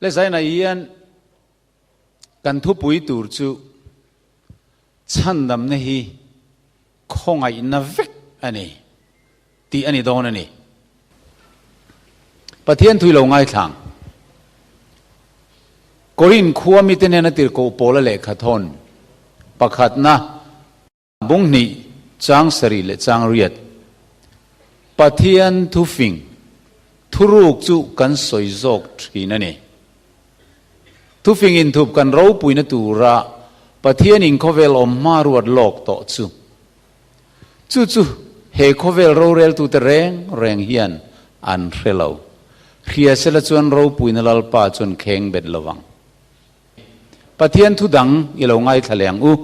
Le zainah hian kan thupui tur chu chhandamna hi khawngaihna vek a ni tih a ni dawn a ni. Pathian thui lo ngaithlang. Korin khua mite nena tirhkoh Paula lehkha thawn pakhatna Bung hnih, chang sarih leh chang riat. Pathian thufing, thuruk chu kan sawi zawk thin a ni. Thufing inthup kan ropuina tura Pathian in khawvel awm hma ruat lawk tawh chu. Chu chu he khawvel roreltute reng reng hian an hre lo. Hria sela chuan ropuina Lalpa chuan kheng bet lovang. Pathian thu dang i lo ngaithla leh ang u.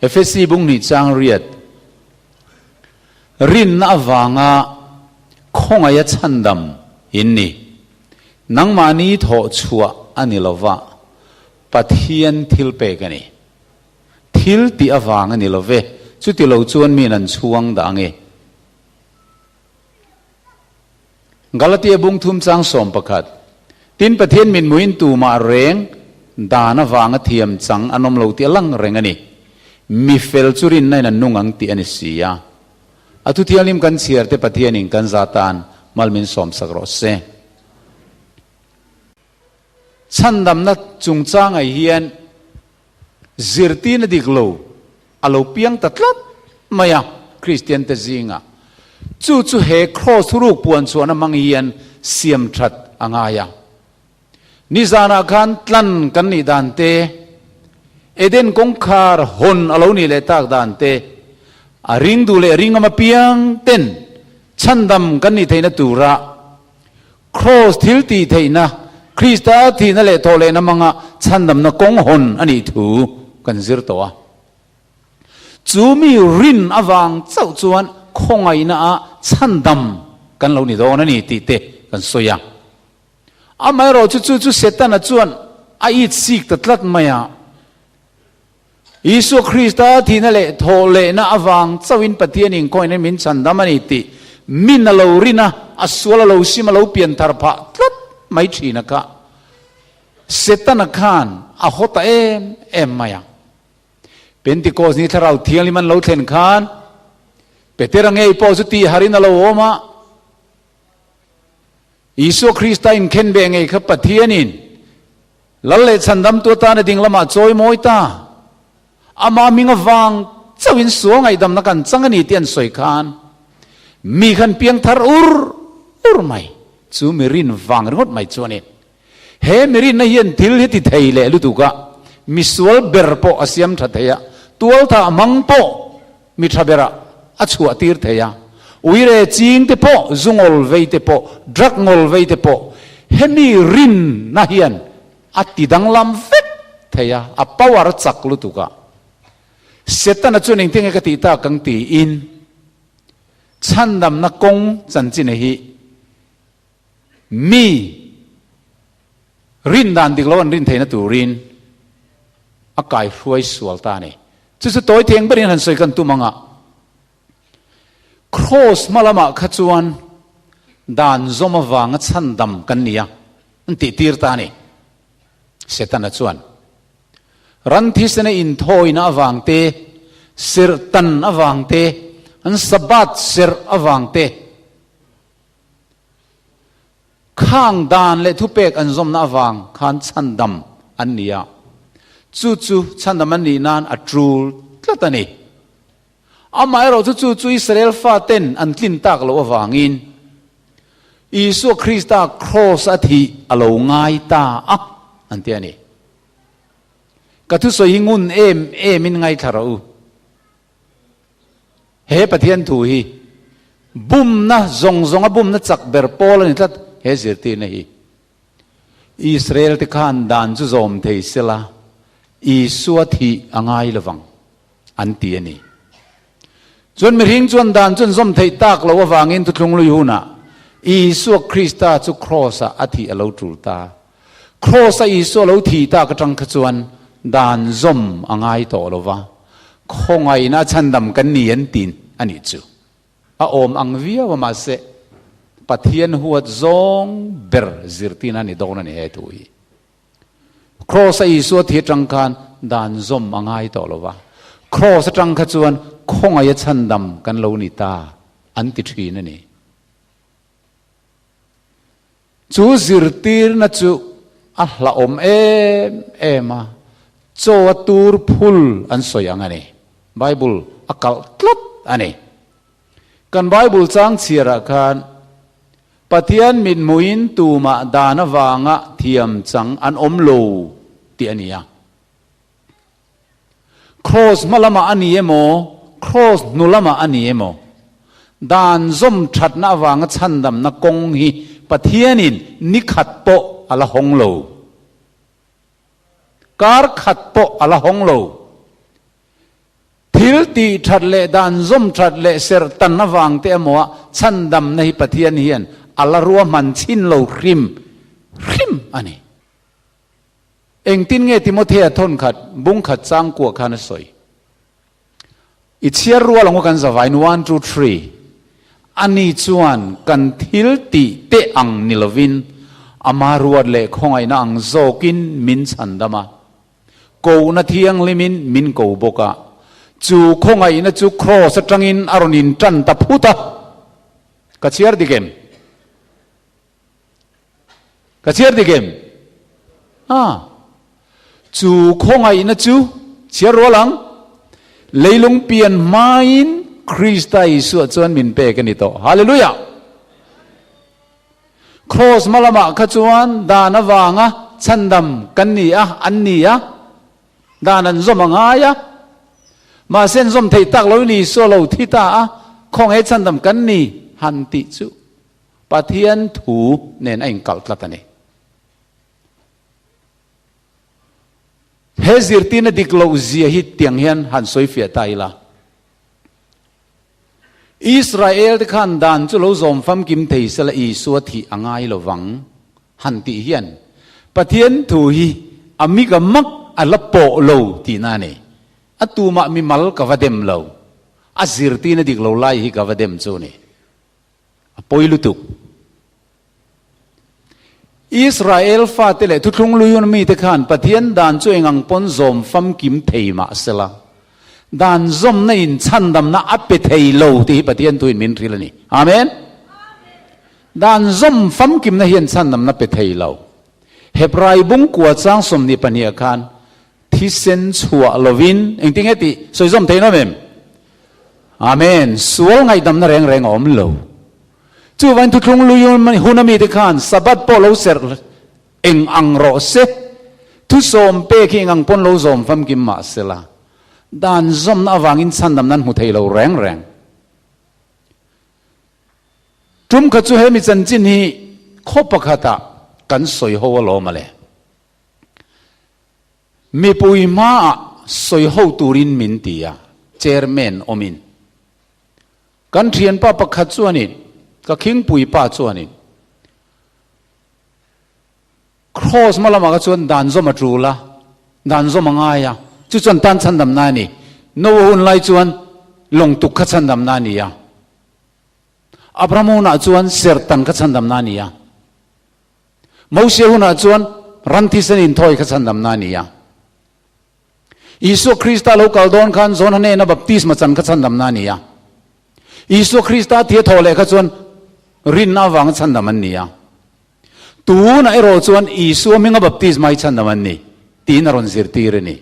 Efesi bung hnih chang riat, Rinna avanga khawngaih a chhandam in ni. Nangmahni thawh chhuah a ni lova, Pathian thil pek a ni. Thil tih avang a ni lo ve, chuti lo chuan miin an chhuang dah ang e. Galatia bung thum chang 11, Tin, Pathian mitmuin tumah reng dan avanga thiam chang an awm lo tih a lang reng a ni. Mi fel chu rinna in an nung ang tih a ni si a. A thu thianghlim kan chhiar te Pathianin kan za tan mal min sawmsak rawh se. Chhandamna chungchangah hian Zirtirna dik lo a lo piang ta tlat mai a Kristian te zingah. Chu chu he Kraws thuruk puan chhuahna hmang hian siam that a ngai a. Nizanah khan tlan kan nih dan te, Eden kawngkhar hawn a lo nih leh tak dan te, a ring duh leh ring awm apiang ten chhandam kan nih theihna tura Kraws thil tih theihna, Krista thihna leh thawhlehna hmanga chhandamna kawng hawn a nih thu kan zir tawh a. Chu mi rin avang chauh chuan khawngaihna ah chhandam kan lo ni dawn a ni tih te kan sawi a. Amaherawh chu chu chu Setana chuan a it sik ta tlat mai a. Isua Krista thihna leh thawhlehna avang chauhin Pathian inkhawihna min chhandam a ni tih min a lo rin a, a sual a lo sim a lo pian thar phah tlat mai thin a kha. Setana khan a haw ta em em mai a. Pentecost ni Thlarau Thianghlim an lo thlen khan Petera ngei pawh chu tih harin a lo awm a. Isua Krista inkhen ve ngei kha Pathianin Lal leh chhandamtu atana ding lamah chawi mawi ta. Ama hming avang chauhin sual ngaihdamna kan chang a ni tih an sawi khan mi khan piang thar ur ur mai. Chu mi rin vang ringawt mai chu a ni. He mi rinna hian thil hi ti thei leh lutuk a, mi sual ber pawh a siam tha thei a, tualtha hmang pawh mi tha berah a chhuah tir thei a, uire ching te pawh, zu ngawl vei te pawh, drug ngawl vei te pawh hemi rinna hian a ti danglam vek thei a, a power a chak lutuk a. Setana chuan engtin nge ka tih tak ang tiin chhandamna kawng chanchin hi mi rin dan dik lo an rin theihna turin a kaihruai sual ta a ni. Chu chu tawi theng berin han sawi kan tum ang a, Kraws hma lamah kha chuan dan zawm avanga chhandam kan ni a, an tih tir ta a ni. Setana chuan ran thisena inthawina avang te, serh tan avang te, an Sabbath serh avang te, Khang dan leh thupek an zawmna avang khan chhandam an ni a, chu chu chhandam an nih nan a tul tlat a ni. Amaherawh chu chu chu Israel faten an tlin tak loh avangin Isua Krista kraws a thih a lo ngai ta a, an ti a ni. Ka thusawi hi ngun em emin ngaithla rawh u. He Pathian thu hi bumna zawng zawnga bumna chak ber pawl a ni tlat he zirtirna hi. Israel te khan dan chu zawm thei sela Isua thih a ngai lovang an ti a ni. Chuan mihring chuan dan chu an zawm theih tak loh avangin thuthlung lui hunah Isua Krista chu Kraws ah a thih a lo tul ta. Kraws a Isua lo thih tak atang kha chuan dan zawm a ngai tawh lo va, khawngaihna a chhandam kan ni an tin a nih chu. A awm ang viau a mahse Pathian huat zawng ber zirtirna a ni dawn a ni he thu hi. Kraws a Isua thi atang khan dan zawm a ngai tawh lo va, kraws atang kha chuan khawngaih a chhandam kan lo ni ta an ti thin a ni. Chu zirtirna chu a hlauhawm em em a, chaw a tur phul an sawi ang a ni. Bible a kalh tlat a ni. Kan Bible chang chhiarah khan Pathian mithmuhin tumah dan avanga thiam chang an awm lo tih a ni a. Kraws hma lamah a ni emaw, kraws hnu lamah a ni emaw, dan zawm thatna avanga chhandamna kawng hi Pathianin ni khat pawh a la hawng lo. Kar khat pawh a la hawng lo. Thil tih that leh dan zawm that leh serh tan avang te emaw ah chhandamna hi Pathian hian a la ruahman chhin lo hrim hrim a ni. Engtin nge Timothea thawn khat bung khat chang kuah khan a sawi? I chhiar rual ang u kan zavain one two three Ani chuan kan thil tih te ang ni lovin ama ruat leh khawngaihna ang zawkin min chhandam a. Kohna thianghlimin min ko bawk a, chu khawngaihna chu kraws atangin a rawn intan ta phut a. Ka chhiar dik em? Ka chhiar dik em? A, chu khawngaihna chu chhiar rual ang. Leilung pian hmain Krista Isua chuan min pek a ni tawh. Hallelujah! Kraws hma lamah kha chuan dan avanga chhandam kan ni a, an ni a, dan an zawm a ngai a. Mahse an zawm theih tak loin Isua lo thi ta a, khawngaih chhandam kan ni han tih chu Pathian thu nen a inkalh tlat a ni. He zirtirna dik loh zia hi tiang hian han sawi fiah ta ila. Israel te khan dan chu lo zawm famkim thei sela Isua thih a ngai lo vang han tih hian Pathian thu hi a mik a mak a la pawh lo tihna a ni. A tumah mimal ka va dem lo, a zirtirna dik lo lai hi ka va dem chu a ni. A pawi lutuk. Israel fate leh thuthlung luiun mite khan Pathian dan chu eng ang pawn zawm famkim thei mah sela, dan zawmna in chhandamna a pe thei lo tih hi Pathian thuin min hrilh a ni. Amen. Dan zawm famkimna hian chhandamna pe thei lo. Hebrai bung kua chang 22 ah khan Thisen chhuah lovin engtin nge tih sawi zawm theih nawm em? Amen. Sual ngaihdamna reng reng a awm lo. Chuvain thuthlung lui hun a mite khan Sabbath pawh lo serh eng ang rawh se, thusawm pek hi eng ang pawn lo zawm famkim mah sela, dan zawmna avangin chhandamna an hmu thei lo reng reng. Tum kha chu he mi chanchin hi khaw pakhatah kan sawi ho alawm ale. Mipui hmaah sawi ho turin min ti a, chairman awmin. Kan thianpa pakhat chuanin, ka khingpui pa chuanin, Kraws hma lamah kha chuan dan zawm a tul a, dan zawm a ngai a, chu chuan tan chhandamna a ni. Noah hun lai chuan lawngtuk kha chhandamna a ni a. Abraham hunah chuan serhtan kha chhandamna a ni a. Mosia hunah chuan ran thisen inthawi kha chhandamna a ni a. Isua Krista lo kal dawn khan Jona hnena baptisma chan kha chhandamna a ni a. Isua Krista thia thawh leh kha chuan rinna avanga chhandam an ni a. Tunah erawh chuan Isua hminga baptisma hi chhandam an ni tiin a rawn zirtir a ni.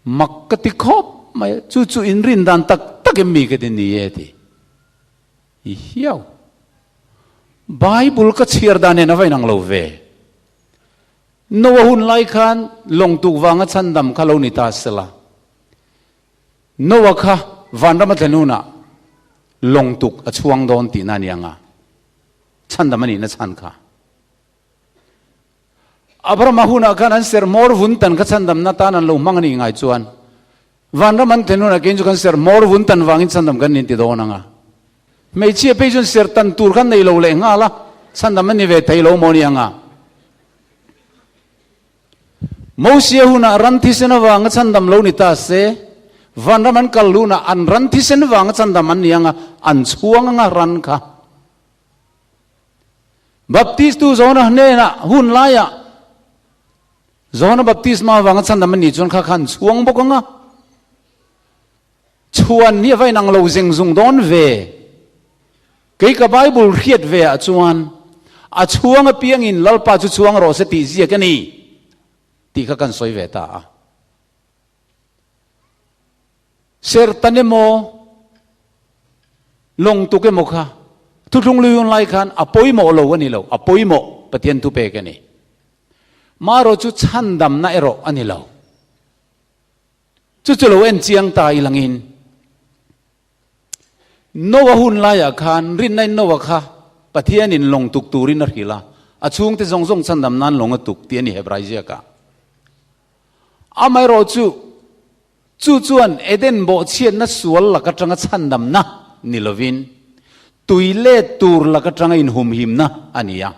Mak ka ti khawp mai a, chu chu inrin dan tak takin mi ka ti ni e ti. I hiau. Bible ka chhiar dan nen a va inang lo ve. Noah hun lai khan lawngtuk vanga chhandam kha lo ni ta sela. Noah kha vanram a thlen hunah lawngtuk a chhuang dawn tihna a ni ang a, chhandam a nihna chhan kha. Abrahama hunah khan an serh hmawr vun tan kha chhandamna tan an lo hmang a nih ngai chuan vanram an thlen hunah keiin chu kan serh hmawr vun tan vangin chhandam kan inti dawn ang a. Hmeichhia phei chuan serh tan tur khan nei lo leh nghal a, chhandam a ni ve thei lo maw ni ang a. Mosia hunah ran thisen avanga chhandam lo ni ta se, vanram an kal hunah an ran thisen vanga chhandam an ni ang a, an chhuang ang a ran kha. Baptistu zawna hnenah hun laiah Johana baptisma avanga chhandam a nih chuan kha khan chhuang bawk ang a. Chhuan hi a va inang lo zeng zung dawn ve. Kei ka Bible hriat ve ah chuan a chhuang apiangin Lalpa chu chhuang rawh se tih ziak a ni tih kha kan sawi ve ta a. Serhtan emaw, lawngtuk emaw kha thuthlung lui hun lai khan a pawimawh lo a ni lo, a pawimawh Pathian thupek a ni. Marawh chu chhandamna erawh a ni lo. Chu chu lo en chiang ta i langin Noah hun laiah khan rinnain Noah kha Pathianin lawng tuk turin a hrilh a, a chhungte zawng zawng chhandam nan lawng a tuk tih a ni Hebrai ziakah. Amaherawh chu, chu chuan Eden bawhchhiatna sual lak atanga chhandamna ni lovin, tui let tur lak atanga inhumhimna a ni a.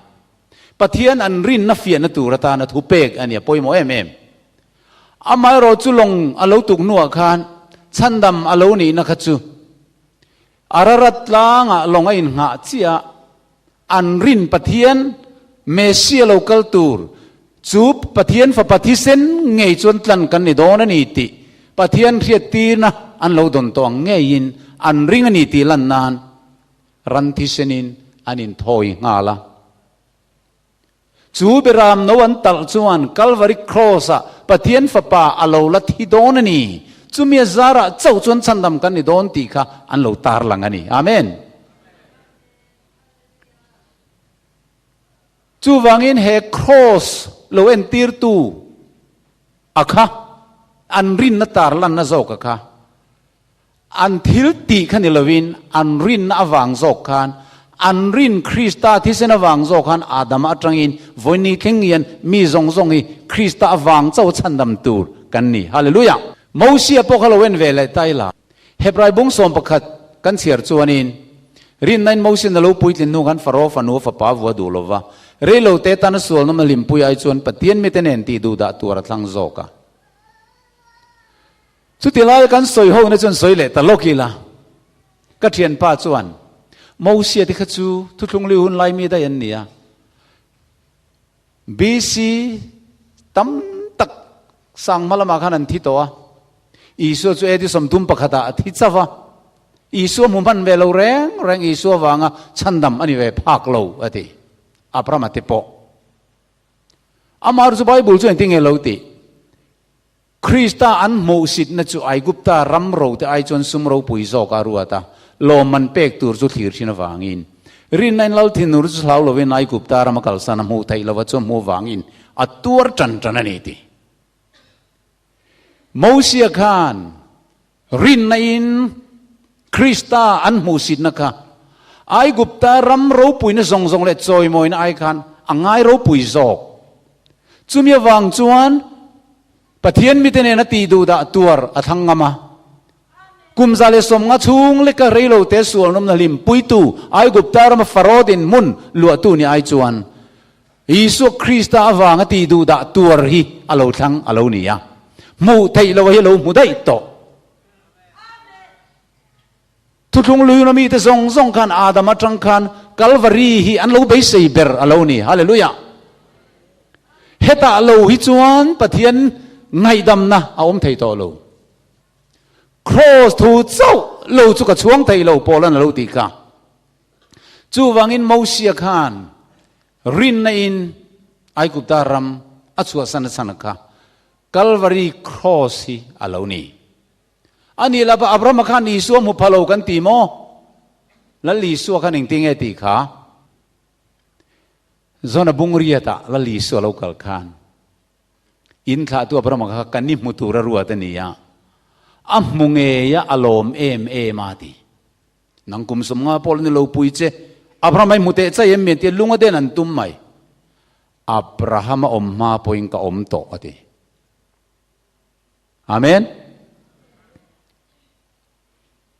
Pathian an rinna fiahna tur atana thu pek a ni a pawimawh em em. Amaherawh chu lawng a lo tuk hnuah khan chhandam a lo nihna kha chu Ararat tlangah lawng a inngah chiah a, an rin Pathian Messia lo kal tur chu Pathian Fapa thisen ngei chuan tlan kan ni dawn a ni tih Pathian hriattirna an lo dawn tawh ang ngeiin an ring a ni tih lan nan ran thisenin an inthawi nghal a. Chu Beram no an talh chuan Kalvari Kraws-ah Pathian Fapa a lo la thi dawn a ni. Chumi a zarah chauh chuan chhandam kan ni dawn tih kha an lo tarlang a ni. Amen. Chuvangin he Kraws lo entirtu a kha an rinna tarlanna zawk a kha An thil tih kha ni lovin an rinna avang zawk khan, an rin Krista thisen avang zawk khan Adama atangin vawiin thleng hian mi zawng zawng hi Krista avang chauh chhandam tur kan ni. Hallelujah! Mosia pawh kha lo en ve leh ta ila. Hebrai bung 11 kan chhiar chuanin, Rinnain Mosian a lo puitlin hnu khan Faraoh fanu a fapa vua duh lova, reilo te tana sualnawm a hlimpui ai chuan Pathian mite nen tih duh dah tur a thlang zawk a. Chuti laia kan sawi ho na chuan sawi leh ta lawk ila, ka thianpa chuan, Mosia te kha chu thuthlung lui hun lai mi daih an ni a, BC tam tak sang hma lamah khan an thi tawh a, Isua chu AD 31 ah a thi chauh a, Isua hmu hman ve lo reng reng Isua vanga chhandam a ni ve phak lo a ti, Abrahama te pawh. Amah chu Bible chu engtin nge lo tih? Krista an hmuhsitna chu Aigupta ram rote ai chuan sum ropui zawk a ruat a, lawmman pek tur chu thlir thin avangin. Rinna in Lal thinur chu hlau lovin Aigupta rama kalsan a hmuh theih lova chu a hmuh avangin a tuar tan tan a ni ti. Mosia khan rinna in Krista an hmuhsitna kha Aigupta ram ropuina zawng zawng leh chawimawina ai khan a ngai ropui zawk. Chumi avang chuan Pathian mite nena tih duh dah tuar a thlang ngam a. Kum 150 chhung leka reilote sualnawmna hlimpuitu Aigupta rama Faraoh dinhmun luahtu ni ai chuan Isua Krista avanga tih duh dah tuar hi a lo thlang a lo ni a. Hmuh theih loh hi a lo hmu daih tawh. Thuthlung luiuna mite zawng zawng khan Adam atang khan Kalvari hi an lo beisei ber a lo ni. Hallelujah! Hetah lo hi chuan Pathian ngaihdamna a awm thei tawh lo. Kraws thu chauh lo chu ka chhuang thei lo Paula'n a lo tih kha. Chuvangin Mosia khan rinna in Aigupta ram a chhuahsan a chhan kha Kalvari Kraws hi a lo ni. A nih lah Abrahama khan Isua hmu pha lo kan ti maw? Lal Isua khan engtin nge tih kha? Zona bungriatah Lal Isua lo kal khan in thlahtu Abrahama kha kan i hmu tur a ruat a ni a, a hmu ngei a, a lawm em em a ti. Nang kum 50 pawh la ni lo pui che, Abrahama i hmu teh chai em mi tia lung a den an tum mai. Abrahama awm hma pawhin ka awm tawh a ti. Amen.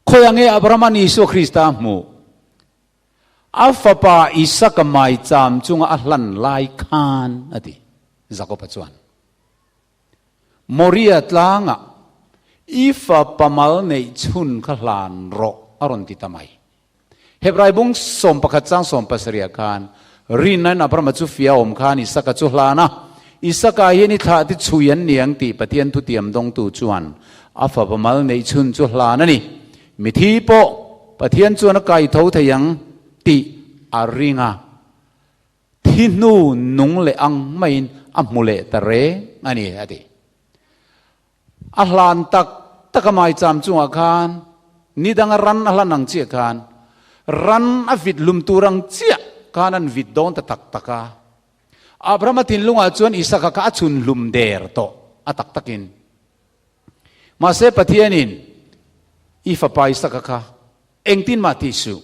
Khawi ange Abrahama Isua Krista a hmuh? A fapa Isaka maicham chunga a hlan lai khan a ti. Jakoba chuan Moria tlangah i fapa mal neih chhun kha hlan rawh a rawn ti ta mai. Hebrai bung 11 chang 17 khan rinnain Abrahama chu fia awm khan Isaka chu hlan a. Isaka hian i thlah te chhui an ni ang tih Pathian thutiam dawngtu chuan a fapa mal neih chhun chu hlan a ni. Mithi pawh Pathian chuan a kai tho thei ang tih a ring a. Thi hnu nung leh ang maiin a hmu leh ta reng a ni, a ti. A hlan tak tak a maicham chungah khan ni danga ran a hlan ang chiah khan ran a vit hlum tur ang chiah khan an vit dawn ta tak tak a. Abrahama thinlungah chuan Isaka kha a chhun hlum der tawh a tak takin. Mahse Pathianin i fapa Isaka kha engtin mah ti suh.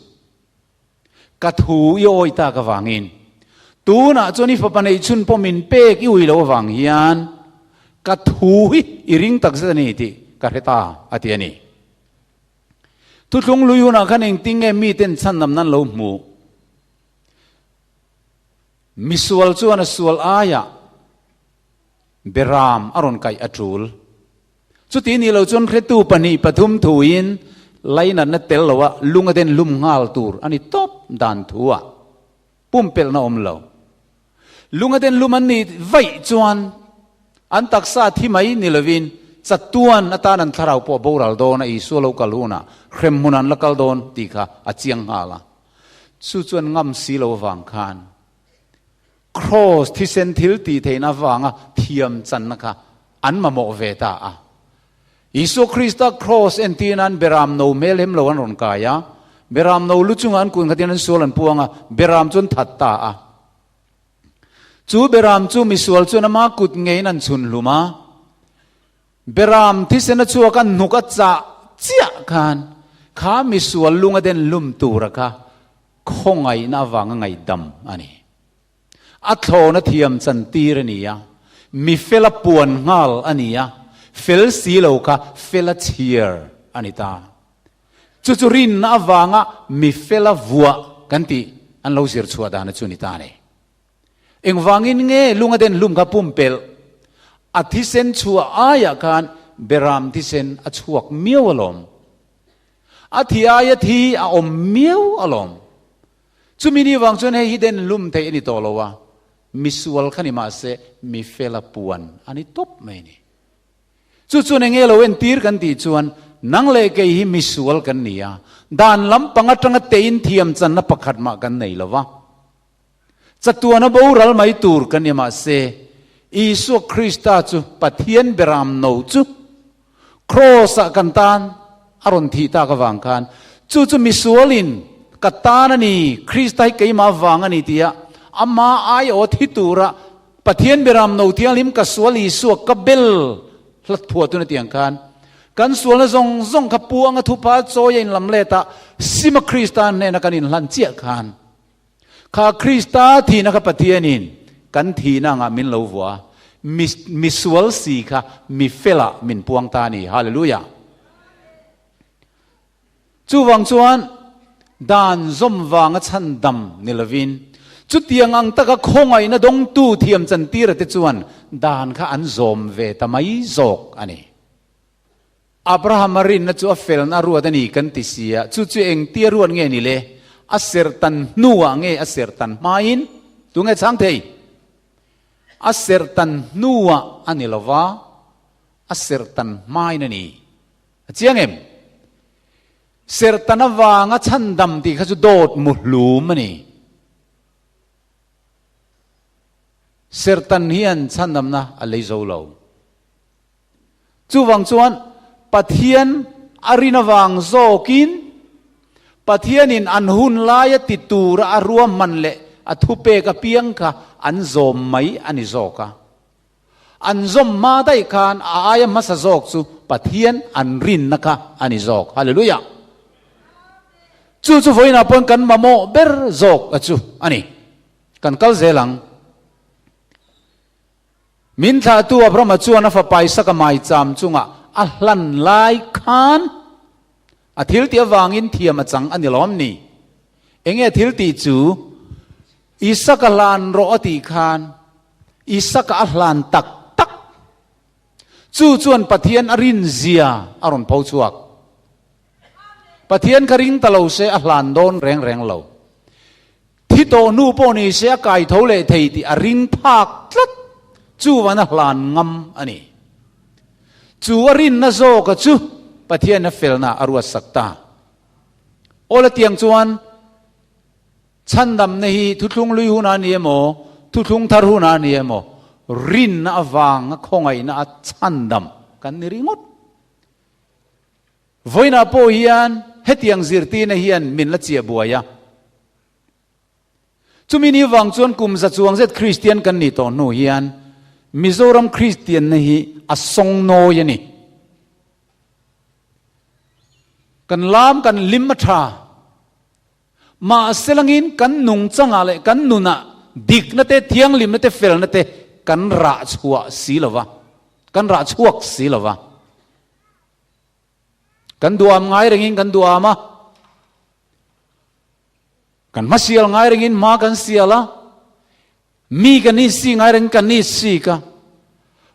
Ka thu i awi tak avangin, tunah chuan i fapa neih chhun pawh min pek i ui loh avang hian ka thu hi i ring tak zet a ni tih ka hre ta, a ti a ni. Thuthlung lui hunah khan engtin nge miten chhandam nan lo hmuh? Misual chuan a sual aiah Beram a rawn kaih a tul. Chuti nih lo chuan hretu pahnih pathum thuin lainatna tel loa lung a den lum nghal tur a ni tawp dan thu ah pumpelhna awm lo. Lung a den lum an nih vaih chuan an taksa thi mai ni lovin chatuan atan an thlarau pawh boral dawn a Isua lo kal hunah hremhmun an la kal dawn tih kha a chiang nghal a. Chu chuan ngam si lo avang khan Kraws thisen thil tih theihna avanga thiam channa kha an mamawh ve ta a. Isua Krista kraws entir nan beram no hmel hem lo an rawn kai a, beram no lu chungah an kun khatin an sual an puang a, beram chu an that ta a. Chu beram chu misual chuan ama kut ngeiin an chhun hlum a, beram thisen a chhuak a hnuk a chah chiah khan kha misual lung a den hlum tura kha Khawngaihna avanga ngaihdam a ni. A thlawna thiam chantir a ni a, mi fela puan nghal a ni a, fel si lo kha fela chhiar a ni ta. Chu chu rinna avanga mi fela vuah kan tih an lo zir chhuah dana chu ni ta a ni. Engvangin nge lunga den hlum kha pumpelh? A thisen chhuah aiah khan beram thisen a chhuak miau alawm. A thi aia thi a awm miau alawm. Chumi ni vang chuan hei hi den hlum theih a ni tawh lo a, misual kha ni mah se mi fela puan a ni tawp mai a ni. Chu chuan enge lo entir kan tih chuan nang leh kei hi misual kan ni a, dan lampang atanga tein thiam channa pakhat mah kan nei lo va. Chatuana boral mai tur kan ni mah se Isua Krista chu Pathian beram no chu Kraws-ah kan tan a rawn thih tak avang khan chu chu misualin ka tan a ni, Krista hi keimah vang a ni tia ama aiawh thi tura Pathian beram no thianghlim ka sual Isua ka bel hlat phuah tuna tiang khan kan sualna zawng zawng kha puanga thupa chawi a inlam let a sima Krista hnena kan inhlan chiah khan Kha Krista thihna kha Pathianin kan thihna angah min lo vuah a, mi misual si kha mi felah min puang ta a ni. Hallelujah! Chuvang chuan dan zawm vanga chhandam ni lovin, chutiang ang taka khawngaihna dawngtu thiam chantira te chuan dan kha an zawm ve ta mai zawk a ni. Abrahama rinna chu a felna a ruat a ni kan ti si a, chu chu engtia ruat nge ni le? A serhtan hnuah nge a serhtan hmain? Tu nge chhang thei? A serhtan hnuah a ni lo va, a serhtan hmain a ni. A chiang em? Serhtan avanga chhandam tih kha chu dawt muhlum a ni. Serhtan hian chhandamna a lei zo lo. Chuvang chuan Pathian a rin avang zawkin Pathianin an hun laia ti tura a ruahman leh a thupek apiang kha an zawm mai a ni zawk a. An zawm hma daih khan a aia hmasa zawk chu Pathian an rinna kha a ni zawk. Hallelujah! Chu chu vawiinah pawn kan mamawh ber zawk a chu a ni. Kan kal zel ang. Min thlahtu Abrahama chuan a fapa Isaka maicham chungah a hlan lai khan a thiltih avangin thiam a chang a ni lawm ni? Enge a thiltih chu? Isaka hlan rawh a tih khan Isaka a hlan tak tak. Chu chuan Pathian a rinzia a rawn pho chhuak. Pathian kha ring ta lo se a hlan dawn reng reng lo. Thi tawh hnu pawh ni se a kai tho leh thei tih a ring phak tlat. Chuvan a hlan ngam a ni. Chu a rinna zawka chu Pathian a felna a ruatsak ta. Awl a tiang chuan chhandamna hi thuthlung lui hunah a ni emaw, thuthlung thar hunah a ni emaw, rinna avanga khawngaihna a chhandam kan ni ringawt. Vawiinah pawh hian hetiang zirtirna hian min la chiah buai a. Chumi ni vang chuan kum za chuang zet Kristian kan nih tawh hnu hian Mizoram Kristianna hi a sawng nawi a ni. Kan lam kan hlim a tha. Mahse langin kan nungchangah leh kan nunah dikna te, thianghlimna te, felna te kan rah chhuah si lo va, kan rah chhuak si lo va. Kan duham ngai rengin kan duham a. Kan hma sial ngai rengin hma kan sial a, mi kan isi ngai rengin kan isi ka,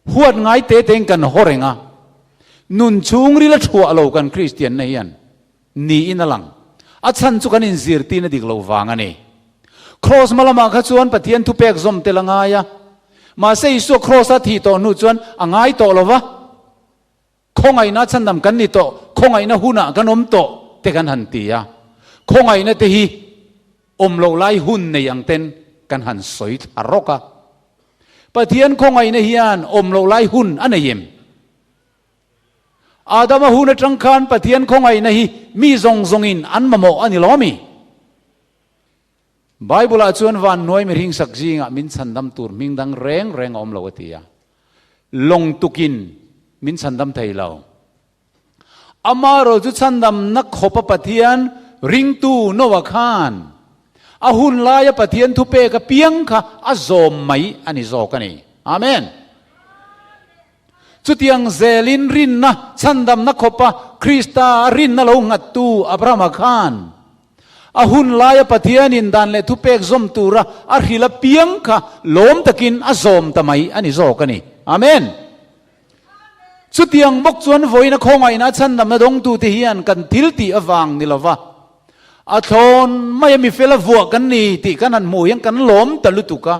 huat ngai te tein kan haw reng a, nun chhungril a thuah lo kan Kristianna hian niin a lang. A chhan chu kan inzirtirna dik loh vang a ni. Kraws hma lamah kha chuan Pathian thupek zawm tel a ngai a, mahse Isua kraws-a thih tawh hnu chuan a ngai tawh lo va. Khawngaihna chhandam kan ni tawh, khawngaihna hunah kan awm tawh te kan han ti a. Khawngaihna te hi awm loh lai hun nei ang ten kan han sawi thla rawk a. Pathian khawngaihna hian awm loh lai hun a nei em? Adama hun atang khan Pathian khawngaihna hi mi zawng zawngin an mamawh a ni lo ami? Bible-ah chuan van hnuai mihring sak zingah min chhandam tur hming dang reng reng a awm lo a ti a. Lawng tukin min chhandam thei lo. Amaherawhchu chhandamna khawpa Pathian ringtu Noah khan a hun laia Pathian thupek apiang kha a zawm mai a ni zawk a ni. Amen. Chutiang zelin rinna chhandamna khawpa Krista a rinna lo nghattu Abrahama khan a hun laia Pathianin dan leh thupek zawm tura a hrilh apiang kha lawm takin a zawm ta mai a ni zawk a ni. Amen. Chutiang bawk chuan vawiin a khawngaihna a chhandamna dawngtute hian kan thil tih avang ni lova a thlawn maia mifela vuah kan ni tih kan han hmuh hian kan lawm ta lutuk a.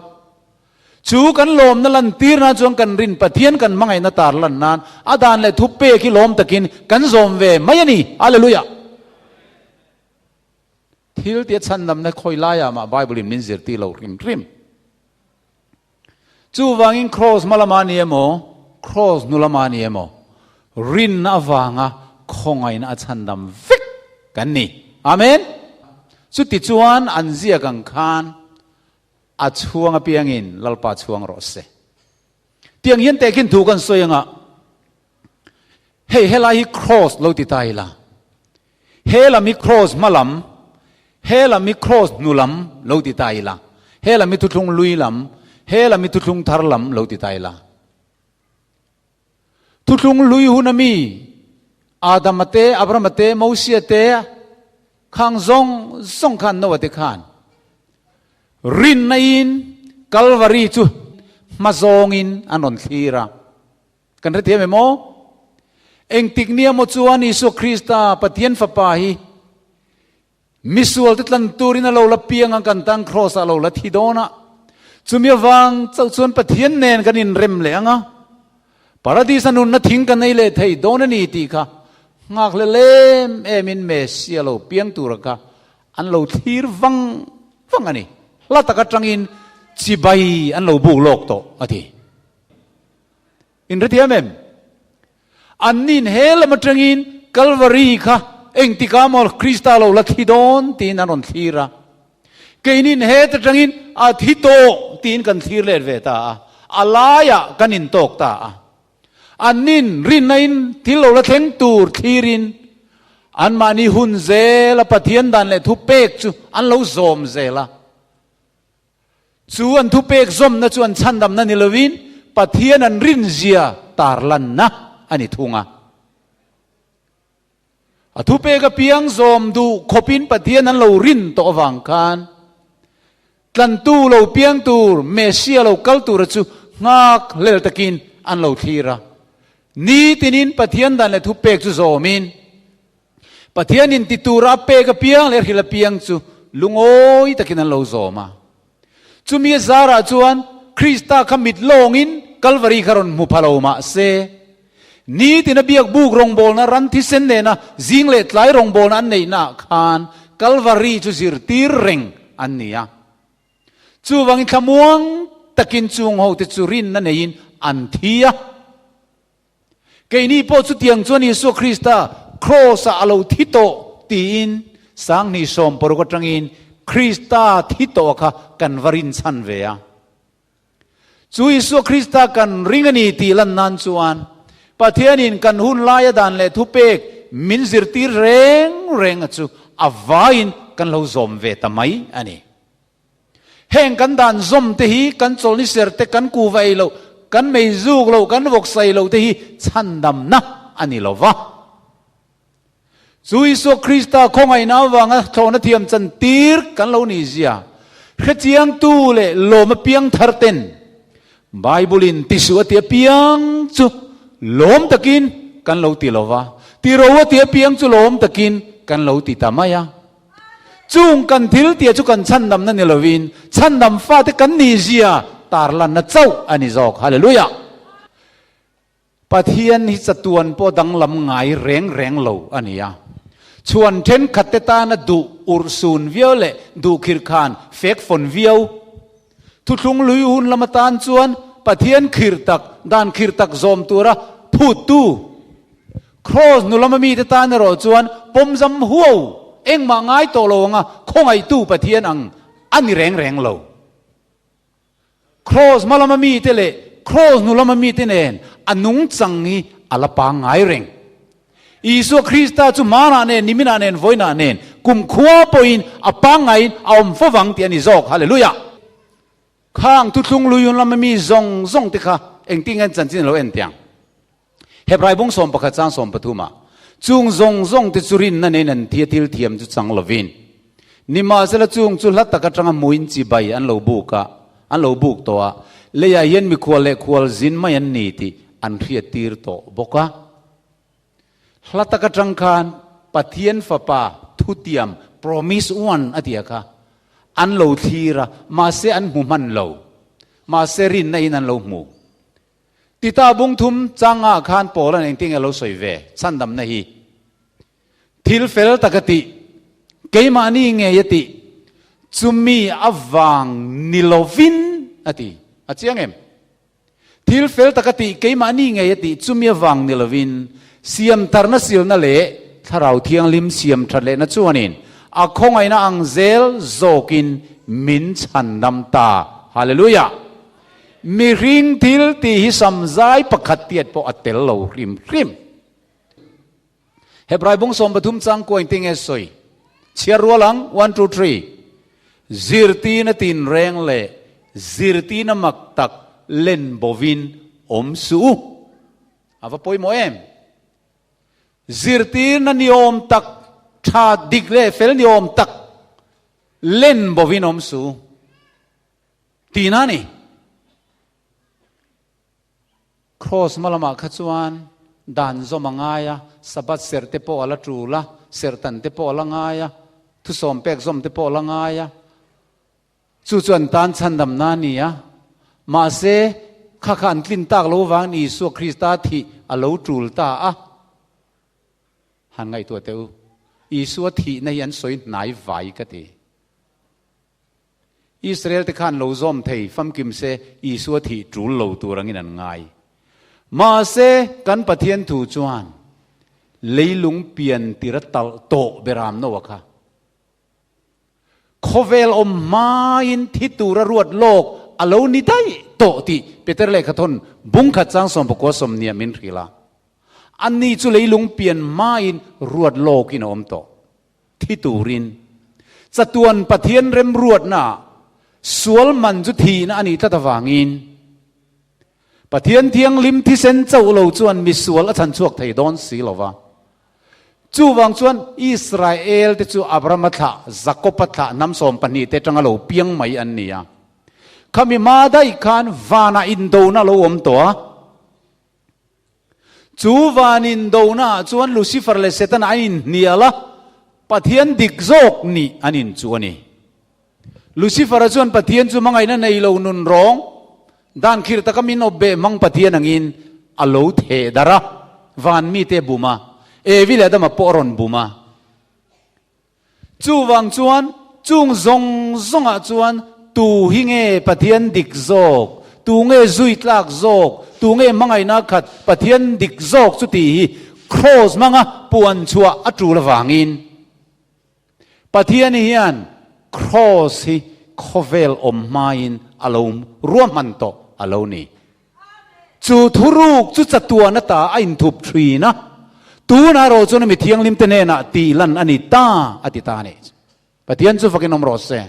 Chu kan lawmna lantir nan chuan kan rin Pathian kan hmangaihna tar lan nan a dan leh thu pek hi lawm takin kan zawm ve mai a ni. Hallelujah! Thil tia chhandamna khawi laiah mah Bible in min zirtir lo hrim hrim. Chuvangin Kraws hma lama ni emaw, Kraws hnu lama ni emaw, rinna avanga khawngaihna a chhandam vek kan ni. Amen! Chutichuan an ziak ang khan A chhuang apiangin Lalpa chhuang rawh se. Tiang hian tehkhin thu kan sawi anga, hei helai hi cross lo ti ta ila, he lam hi cross hma lam, he lam hi cross hnu lam lo ti ta ila, he lam hi thuthlung lui lam, he lam hi thuthlung thar lam lo ti ta ila. Thuthlung hlui hun a mi, Adama te, Abrahama te, Mosia te, khang zawng zawng khan Noah te khan rinna in Kalvari chu hma zawngin an rawn thlir a. Kan hrethiam em aw? Engtik nia maw chuan Isua Krista, Pathian Fapa hi Misual te tlan turin a lo la piang a, kan tan Kraws ah a lo la thi dawn a. Chumi avang chauh chuan Pathian nen kan inrem leh ang a, Paradis a nunna thing kan ei leh thei dawn a ni tih kha nghakhlel em em in Messia lo piang tura kha an lo thlir vang vang a ni. Hla tak atangin chibai an lo buk lawk tawh a ti. Inhrethiam em? Annin he lam atangin Kalvari kha engtikah maw Krista lo la thi dawn tiin an rawn thlir a. Keinin het atangin a thi tawh tiin kan thlir let ve ta a, a laiah kan intawk ta a. Annin rinnain thil lo la thleng tur thlirin anmahni hun zela Pathian dan leh thupek chu an lo zawm zel a. Chu an thupek zawmna chu an chhandamna ni lovin Pathian an rinzia tarlanna a ni thung a. A thupek apiang zawm duh khawpin Pathian an lo rin tawh avang khan tlantu lo piang tur, Messia lo kal tura chu nghak hlel takin an lo thlir a. Nitinin Pathian dan leh thupek chu zawmin Pathianin ti tura a pek apiang leh a hrilh apiang chu lungawi takin an lo zawm a. Chumi a zarah chuan Krista kha mit lawngin Kalvari kha rawn hmu pha lo mah se, nitina biak buk rawngbawlna ran thisen nena zing leh tlai rawngbawlna an neihnaah khan Kalvari chu zirtir reng an ni a. Chuvangin thlamuang takin chung hote chu rinna neiin an thi a. Keini pawh chutiang chuan Isua Krista Kraws-ah a lo thi tawh tiin Sanghnih 60 atangin Krista thi tawh kha kan va rinchhan ve a. Chu Isua Krista kan ring a ni tih lan nan chuan Pathianin kan hun laia dan leh thupek min zirtir reng reng a chu a vaiin kan lo zawm ve ta mai a ni. Heng kan dan zawm te hi kan chawlhni ser te, kan kuva ei loh, kan mei zuk loh, kan vawk sai loh te hi chhandamna a ni lo va. Chu Isua Krista khawngaihna avanga thlawhna thiam chan tir kan lo nih zia hrechiangtu leh lawm apiang thar ten Bible in tisuh a ti apiang chu lawm takin kan lo ti lo va, ti ro a ti apiang chu lawm takin kan lo ti ta mai a. Chung kan thil tia chu kan chhandamna ni lovin chhandam fate kan nih zia tarlanna chauh a ni zawk. Hallelujah! Pathian hi chatuan pawh danglam ngai reng reng lo a ni a. Chhuan thenkhat te tana duh urhsun viau leh duh khirh khan fek fawn viau. Thuthlung lui hun lam atan chuan Pathian khirh tak, dan khirh tak zawm tura phuttu Kraws nu lama mite tan erawh chuan pawmzam huau engmah ngai tawh lo anga khawngaihtu Pathian ang a ni reng reng lo. Kraws hma lama mite leh kraws nu lama mite nen a nungchang hi a la pangngai reng. Isua Krista chu hmanah nen, niminah nen, vawiinah nen, kumkhua pawhin a pangngaiin a awm fo vang tih a ni zawk. Hallelujah! Khang thuthlung luiun lama mi zawng zawng te kha engtin nge an chanchin a lo en tiang? Hebrai bung 11 chang 13 ah, Chung zawng zawng te chu rinna nen an thi a thil thiam chu chang lovin, nimahsela chung chu hla tak atanga hmuin chibai an lo buk a, an lo buk tawh a, leiah hian mikhual leh khual zin mai an ni tih an hriattir tawh bawk a. Hla tak atang khan Pathian Fapa thutiam, promise one, a tia kha an lo thlir a, mahse an hmu hman lo. Mahse rinna in an lo hmu. Tita bung thum changah khan Paula'n engtin nge a lo sawi ve? Chhandamna hi thil fel tak a tih, keimahni ngei a tih, chumi avang ni lovin a ti. A chiang em? Thil fel tak a tih, keimahni ngei a tih, chumi avang ni lovin siamtharna silna leh Thlarau Thianghlim siam that lehna chuanin a khawngaihna ang zel zawkin min chhandam ta. Hallelujah! Mihring thil tih hi samzai pakhat tiat pawh a tel lo hrim hrim. Hebrai bung 13 chang kuain ti nge sawi? Chhiar rual ang, one two three. Zirtina tinreng leh zirtina mak tak len bovin awm suh u. A va pawimawh em? Zirtirna ni awm tak, tha dik leh fel ni awm tak len bovin awm suh u. Tihna a ni. Kraws hma lamah kha chuan dan zawm a ngai a, Sabbath serh te pawh a la tul a, serhtan te pawh a la ngai a, thusawm pek zawm te pawh a la ngai a. Chu chu an tan chhandamna a ni a. Mahse, kha kha an tlin tak lo vangin Isua Krista thih a lo tul ta a. Han ngaihtuah teh u, Isua thihna hi an sawi hnai vai ka ti. Israel te khan lo zawm thei famkim se Isua thih tul lo tur angin an ngai. Mahse, kan Pathian thu chuan leilung pian tir a talh tawh beram Noah kha. Khawvel awm hmain thi tura ruat lawk a lo ni daih tawh tih Peter lehkhathawn bung khat chang 19 sawmnia min hrilh a. Ani chu leilung pian hmain ruat lawkin a awm tawh. Thi turin chatuan Pathian remruatnaah sual man chu thihna a nih tlat avangin Pathian thianghlim thisen chauh lo chuan misual a chhan chhuak thei dawn si lo va. Chuvang chuan Israel te chu Abrahama thlah, Jakoba thlah hnam 12 te atanga lo piang mai an ni a. Khami hma daih khan vanah indona a lo awm tawh a. Chu van indonaah chuan Lucifer leh Setana an inhnial a, Pathian dik zawk nih an inchuh a ni. Lucifer-a chuan Pathian chu hmangaihna nei lo nun rawng, Dan khirh taka min awp beh hmang Pathian angin a lo theh darh a, van mite a bum a, Evi leh Adama pawh a rawn bum a. Chuvang chuan chung zawng zawngah chuan tu hi nge Pathian dik zawk, tu nge zui tlak zawk, tu nge hmangaihna khat Pathian dik zawk chu tih hi Kraws hmanga puan chhuah a tul avangin Pathian hian Kraws hi khawvel awm hmain a lo ruahman tawh a lo ni. Chu thuruk chu chatuan ata a inthup thin a, tunah erawh chuan mi thianghlimte hnenah tih lan a ni ta a ti ta a ni. Pathian chu fakin awm rawh se.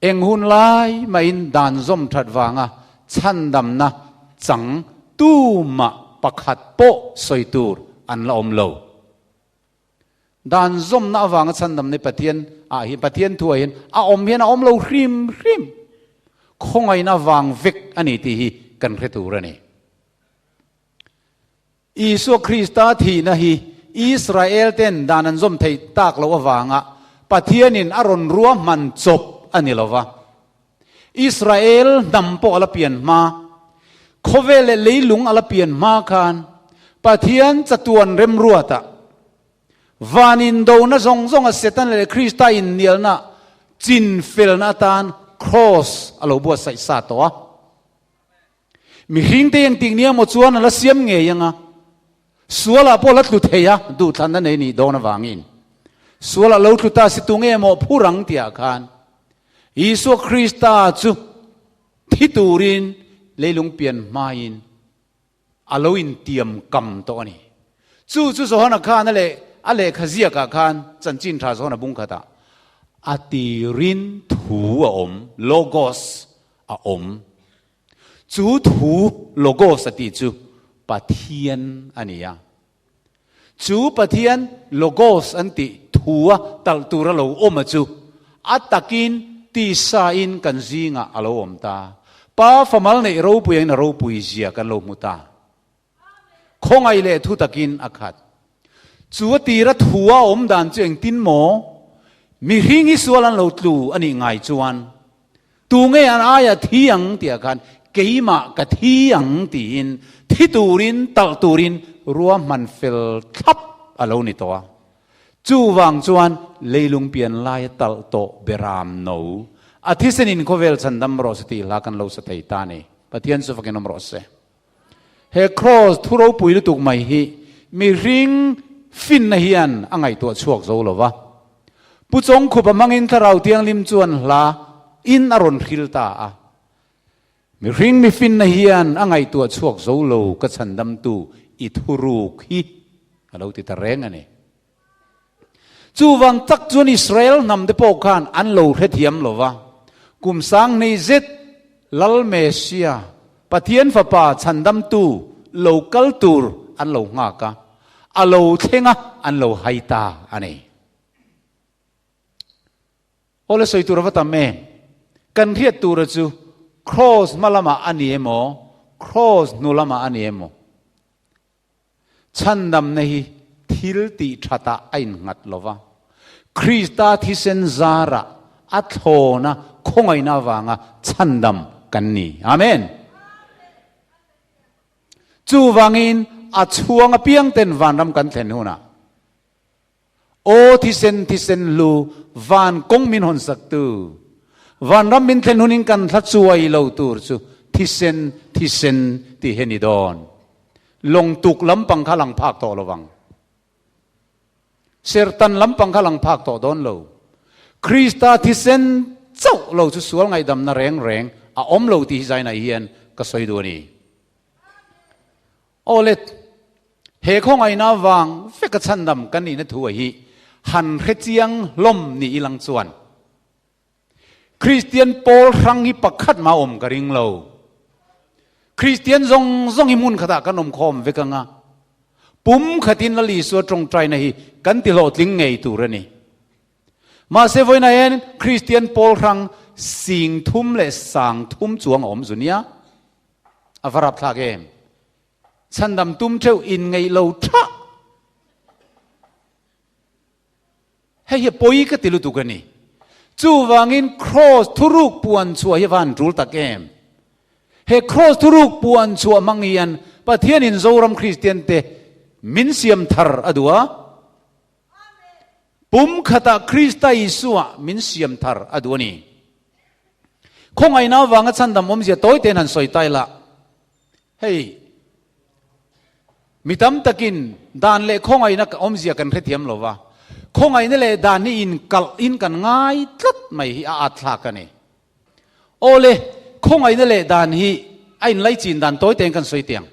Eng hun lai mahin dan zawm that vanga chhandamna chang tumah pakhat pawh sawi tur an la awm lo. Dan zawmna avanga chhandam ni Pathian ah hian Pathian thu ah hian a awm hian a awm lo hrim hrim. Khawngaihna vang vek a ni tih hi kan hre tur a ni. Isua Krista thihna hi Israel ten dan an zawm theih tak loh avanga Pathianin a rawn ruahman chawp a ni lo va. Israel hnam pawh a la pian hma, khawvel leh leilung a la pian hma khan Pathian chatuan remruatah van indona zawng zawnga Setana leh Krista innialna chinfelna atan Kraws a lo buatsaih sa tawh a. Mihringte engtik nia maw chuan a la siam ngei ang a, sualah pawh a la tlu thei a, duhthlanna nei nih dawn avangin. Sualah lo tlu ta si tunge maw phur ang tihah khan Isua Krista chu thi turin leilung pian hmain a lo intiam kam tawh a ni. Chu chu Johana khan a leh a lehkha ziakah khan chanchin tha Johana bung khatah a tirin thu a awm, logos a awm. Chu thu logos a tih chu Pathian a ni a. Chu Pathian Logos an tih thua talh tura lo awm a chu a takin tisain kan zingah a lo awm ta. Pa famal neih ropui angin a ropui zia kan lo hmu ta. Khawngaih leh thu takin a khat. Chu a tira thua awm dan chu engtin maw? Mihring hi sual an lo tlu a nih ngai chuan Tunge an aia thi ang tihah khan keimah ka thi ang tiin thi turin talh turin ruahman fel thlap a lo ni tawh a. Chuvang chuan leilung pian laia talh tawh beram no a thisenin khawvel chhandam rawh se tih hla kan lo sa thei ta a ni. Pathian chu fakin awm rawh se. He kraws thu ropui lutuk mai hi mihring finna hian a ngaihtuah chhuak zo lo va. Pu Chawngkhupa hmangin Thlarau Thianghlim chuan hla in a rawn hril ta a. Mihring mi finna hian a ngaihtuah chhuak zo lo ka chhandamtu i thuruk hi a lo ti ta reng a ni. Chuvang tak chuan Israel hnam te pawh khan an lo hrethiam lo va, kum sanghnih zet Lal Mesia, Pathian Fapa chhandamtu lo kal tur an lo nghak a, a lo thleng a, an lo hai ta a ni. Aw le sawi tur a va tam em? Kan hriat tura chu Kraws hma lamah a ni emaw, Kraws hnu lamah a ni emaw? Chhandamna hi thil tih thatah a innghat lo va, Krista thisen zarah a thlawna khawngaihna avanga chhandam kan ni. Amen. Chuvangin a chhuang apiangten vanram kan thlen hunah, Aw thisen thisen hlu van kawng min hawn sak tu, vanram min thlen hunin kan hla chuai lo tur chu thisen thisen tih hi a ni dawn. Lawngtuk lampang kha lang phak tawh lo vang. Sertan lampang kha lang phak tawh dawn lo. Krista thisen chauh lo chu sual ngaihdamna reng reng a awm lo tih hi zainah hian ka sawi duh a ni. Aw let, he khawngaihna vang veka chhandam kan nihna thu a hi han hre chiang hlawm ni ilang chuan Kristian pawl hrang hi pakhat mah awm ka ring lo. Kristian zawng zawng hi hmun khatah kan awm khawm vek anga pum khatin Lal Isua tawngtaina hi kan ti hlawhtling ngei tur a ni. Mahse vawiinah hian Kristian pawl hrang sing thum leh sang thum chuang a awm zu nia. A va rapthlak em? Chhandam tum theuh in ngeih lo thah. Hei hi pawi ka ti lutuk a ni. Chuvangin Kraws thuruk puan chhuah hi a va han tul tak em? He Kraws thuruk puan chhuah hmang hian Pathianin Zoram Kristiante min siam thar a duh a. Pum khatah Krista Isua min siam thar a duh a ni. Khawngaihna avanga chhandam awmzia tawi tein han sawi ta ila. Hei, mi tam takin dan leh khawngaihna awmzia kan hrethiam lo va, khawngaihna leh dan hi inkalh in kan ngai tlat mai hi a at thlak a ni. Awle, khawngaihna leh dan hi a inlaichin dan tawi tein kan sawi tiang.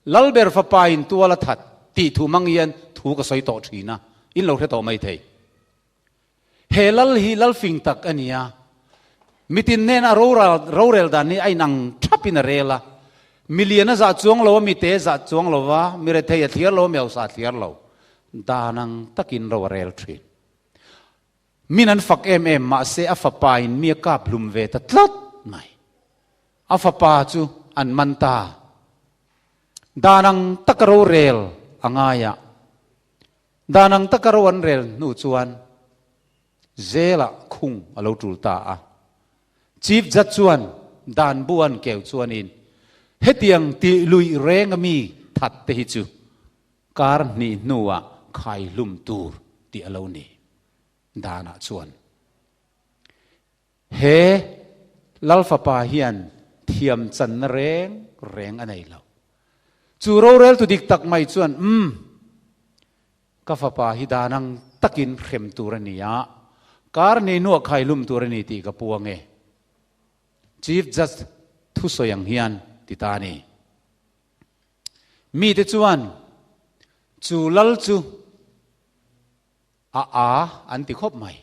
Lalber fapa in tual a that tih thu hmang hian thu ka sawi tawh thin a, in lo hre tawh mai thei. He lal hi lal fing tak a ni a, mitin hnena rorel dan hi a inang thapin a rel a. Mi lian a zah chuang lo a, mi te a zah chuang lo va, mi rethei a thliar lo a, mi hausa a thliar lo. Dan ang takin ro a rel thin. Min an fak em em, mahse a fapa in mi a kap hlum ve ta tlat mai. A fapa chu an man ta. Dan ang taka rorel a ngai a. Dan ang taka ro an rel hnu chuan Zelah khung a lo tul ta a. Chief Judge chuan dan bu an keu chuanin hetiang tih luih reng a mi that te hi chu kar hnih hnuah khai hlum tur tih a lo ni. Danah chuan he Lal fapa hian thiam channa reng reng a nei lo. Chu roreltu dik tak mai chuan, Umm, ka fapa hi dan ang takin hrem tur a ni a, kar nei hnuah khaihlum tur a ni tih ka puang e. Chief Judge thusawi ang hian ti ta a ni. Mite chuan chu lal chu a a an ti khawp mai.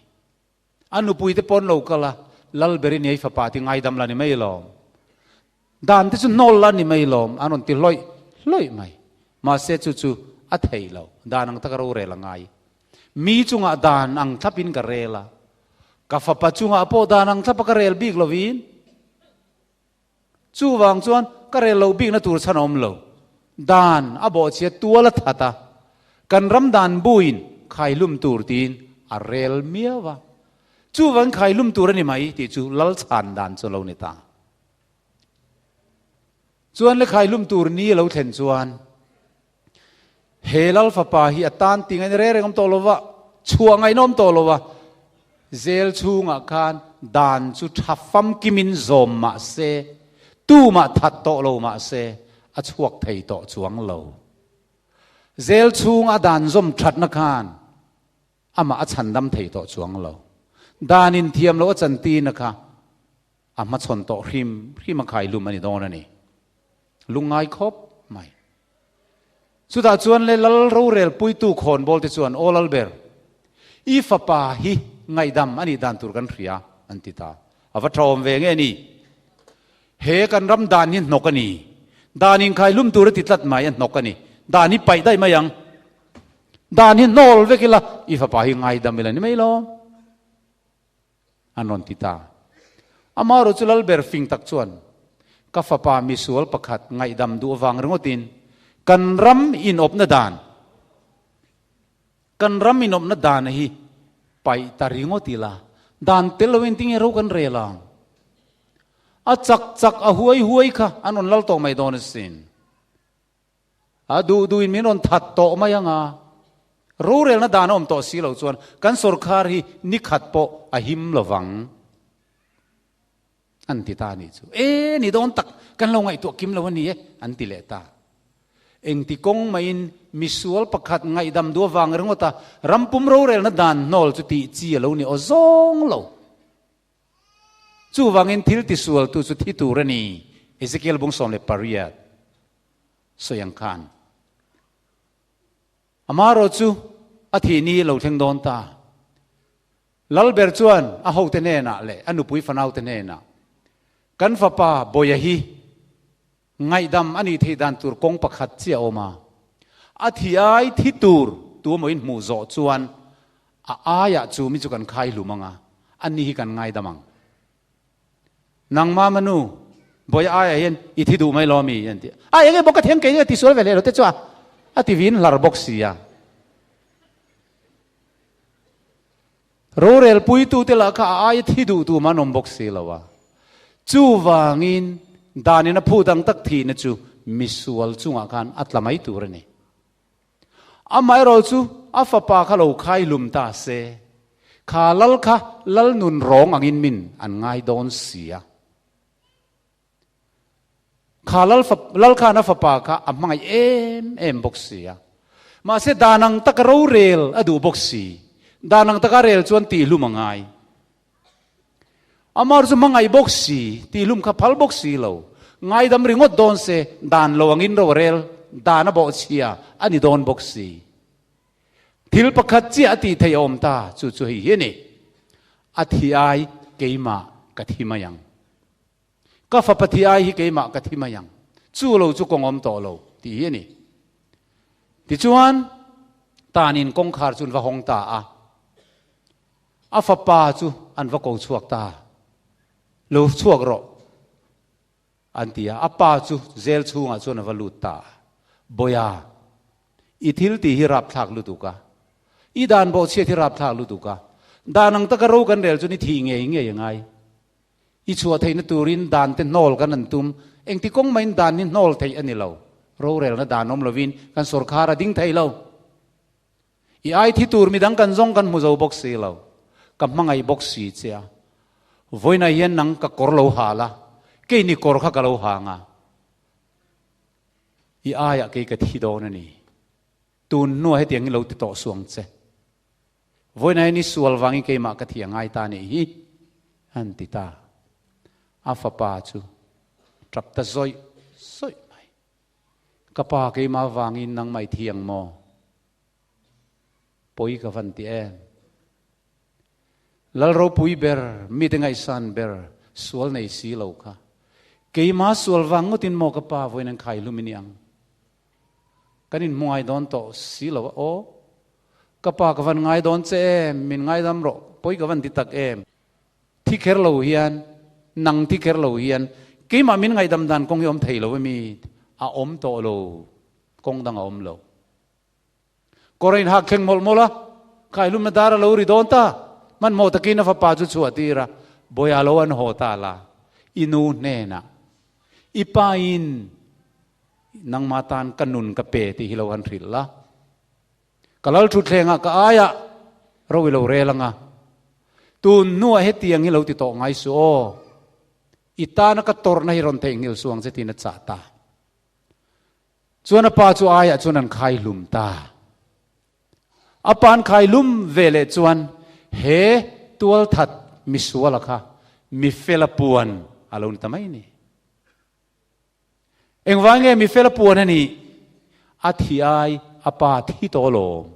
A nupui te pawn lo kal a, Lal ber i nei fapa ti ngaidam la ni mai lawm. Dan te chu hnawl la ni mai lawm, an rawn ti hlawih hlawih mai. Mahse chu chu a thei lo, dan ang taka rorel a ngai. Mi chungah dan ang thlapin ka rel a, ka fapa chungah pawh dan ang thlapa ka rel bik lovin, Chuvang chuan ka rel loh bikna tur chhan a awm lo. Dan a bawhchhia tual a that a, kan ram dan buin khaihlum tur tiin a rel miau a. Chuvang khaihlum tur a ni mai tih chu lal chhan dan chu a lo ni ta. Chuan le khaihlum tur ni a lo thlen chuan He Lal fapa hi a tan ti ngaihna reng reng awm tawh lo va, chhuah ngaihna awm tawh lo va, zel chhungah khan dan chu tha famkimin zawm mah se, tumah that tawh lo mah se, a chhuak thei tawh chuang lo. Zel chhunga dan zawm thatna khan amah a chhandam thei tawh chuang lo. Dan inthiam loh a chantirna kha a hmachhawn tawh hrim hrim a khailum a ni dawn a ni. Lungngai khawp mai. Chutah chuan le Lal rorel puitu khawnbawl te chuan, Aw Lalber, i fapa hi ngaihdam a nih dan tur kan hria, an ti ta. A va ṭhawm ve nge ni? He kan ram dan hi hnawk a ni. Dan inkhailum tur a ti tlat mai, a hnawk a ni. Dan hi paih daih mai ang. Dan hi hnawl vek ila, i fapa hi ngaidam ila ni mai lawm. An rawn ti ta. Amaherawh chu Lalber fing tak chuan, Ka fapa misual pakhat ngaihdam duh avang ringawtin kan ram inawpna dan, kan ram inawpna dan hi paih ta ringawt ila, dan tel loin tinge ro kan rel ang? A chak chak a huai huai kha an rawn lal tawh mai dawn asin. A duh duhin min rawn that tawh mai ang a, rorelna dan a awm tawh si lo chuan kan sawrkhar hi ni khat pawh a him lo vang an ti ta a nih chu. E, ni dawn tak, kan lo ngaihtuah kim lo a ni e, an ti leh ta. Engti kawng maiin misual pakhat ngaihdam duh avang ringawt a rampum rorelna dan hnawl chu tih chi a lo ni aw zawng lo. Chuvangin thil tisualtu chu thi tur a ni, Ezekiel bung 18 sawi ang khan. Amaherawh chu a thih ni lo thleng dawn ta. Lalber chuan a hote hnenah leh a nupui fanaute hnenah, Kan fapa Bawia hi Ngaihdam a nih theih dan tur kawng pakhat chiah a awm a. A thi ai thi tur tu emaw in hmuh zawh chuan a aiah chu mi chu kan khai hlum ang a, ani hi kan ngaidam ang. Nangma manu, bawi aiah hian i thi duh mai lo ami? An ti a. A eng nge bawk ka thiam kei a ti sual ve leh lo te chu a, a ti vin hlar bawk si a. Rorelpuitute lah kha a aia thi duh tu mah an awm bawk si lo a. Chuvangin danin a phut ang tak thihna chu misual chungah khan a tla mai tur a ni. Amaherawh chu a fapa kha lo khai hlum ta se, kha lal kha lal nun rawng angin min an ngai dawn si a. Kha lal lal khan a fapa kha a hmangaih em em bawk si a. Mahse dan ang taka rorel a duh bawk si. Dan ang taka rel chuan tihhlum a ngai. Amar chu hmangaih bawk si, tihhlum kha phal bawk si lo. Ngaidam ringawt dawn se, dan lo angin ro a rel, dan a bawhchhia a ni dawn bawk si. Thil pakhat chiah a tih theih a awm ta, chu chu hei hi a ni. A thi ai keimah ka thi mai ang. Ka fapa thi ai hi keimah ka thi mai ang. Chu lo chu kawng awm tawh lo, tih hi a ni. Tichuan, tanin kawngkhar chu an va hawng ta a. A fapa chu an va ko chhuak ta. Lo chhuak rawh, an ti a. A pa chu zel chhungah chuan a va lut ta a. Bawiha, i thil tih hi rapthlak lutuk a. I dan bawhchhiat hi rapthlak lutuk a. Dan ang taka ro kan rel chuan i thih ngei ngei a ngai. I chhuah theihna turin dan te hnawl kan an tum. Engti kawng mahin dan hi hnawl theih a ni lo. Rorelna dan awm lovin kan sawrkhar a ding thei lo. I ai thi tur midang kan zawng kan hmu zo bawk si lo. Ka hmangaih bawk si che a. Vawiinah hian nang ka kawr lo ha la, keini kawr kha ka lo ha ang a. I aiah kei ka thi dawn a ni. Tun hnuah hetiang hi lo ti tawh suang che. Vawiinah hian i sual vangin keimah ka thi a ngai ta nih hi, an ti ta. A fapa chu tap ta zawih zawih mai. Ka pa keimah vangin nangmah i thi ang maw? Pawi ka van ti em? Lal ropui ber, mite ngaihsan ber, sual nei si lo kha. Keimah sual vang ngawtin maw ka pa vawiin an khai hlum i ni ang? Kan inhmu ngai dawn tawh si lo a aw. Ka pa ka van ngai dawn che em? Min ngaidam rawh, pawi ka van ti tak em? Thi kher lo hian, nang thi kher lo hian keimah min ngaihdam dan kawng hi awm thei lo emi? A awm tawh lo, kawng dang a awm lo. Kawr a inhak thleng mawlh mawlh a, khaihlumna dar a lo ri dawn ta. Hmanhmawh takin a fapa chu chhuah tir a, Bawiha lo an haw ta la, i nu hnenah, i pain nangmah tan ka nun ka pe tih hi lo han hrilh la. Ka lal thutthlengah ka aiah ro i lo rel ang a, tun hnuah hetiang hi lo ti tawh ngai suh aw, i tana ka tawrhna hi rawn theihnghilh suh ang che tiin a chah ta. Chuan a pa chu aiah chuan an khai hlum ta. A pa an khai hlum ve leh chuan he tualthat misuala kha mifela puan a lo ni ta mai ni. Engvang nge mi fel a puan a nih? A thi ai a pa thi tawh alawm.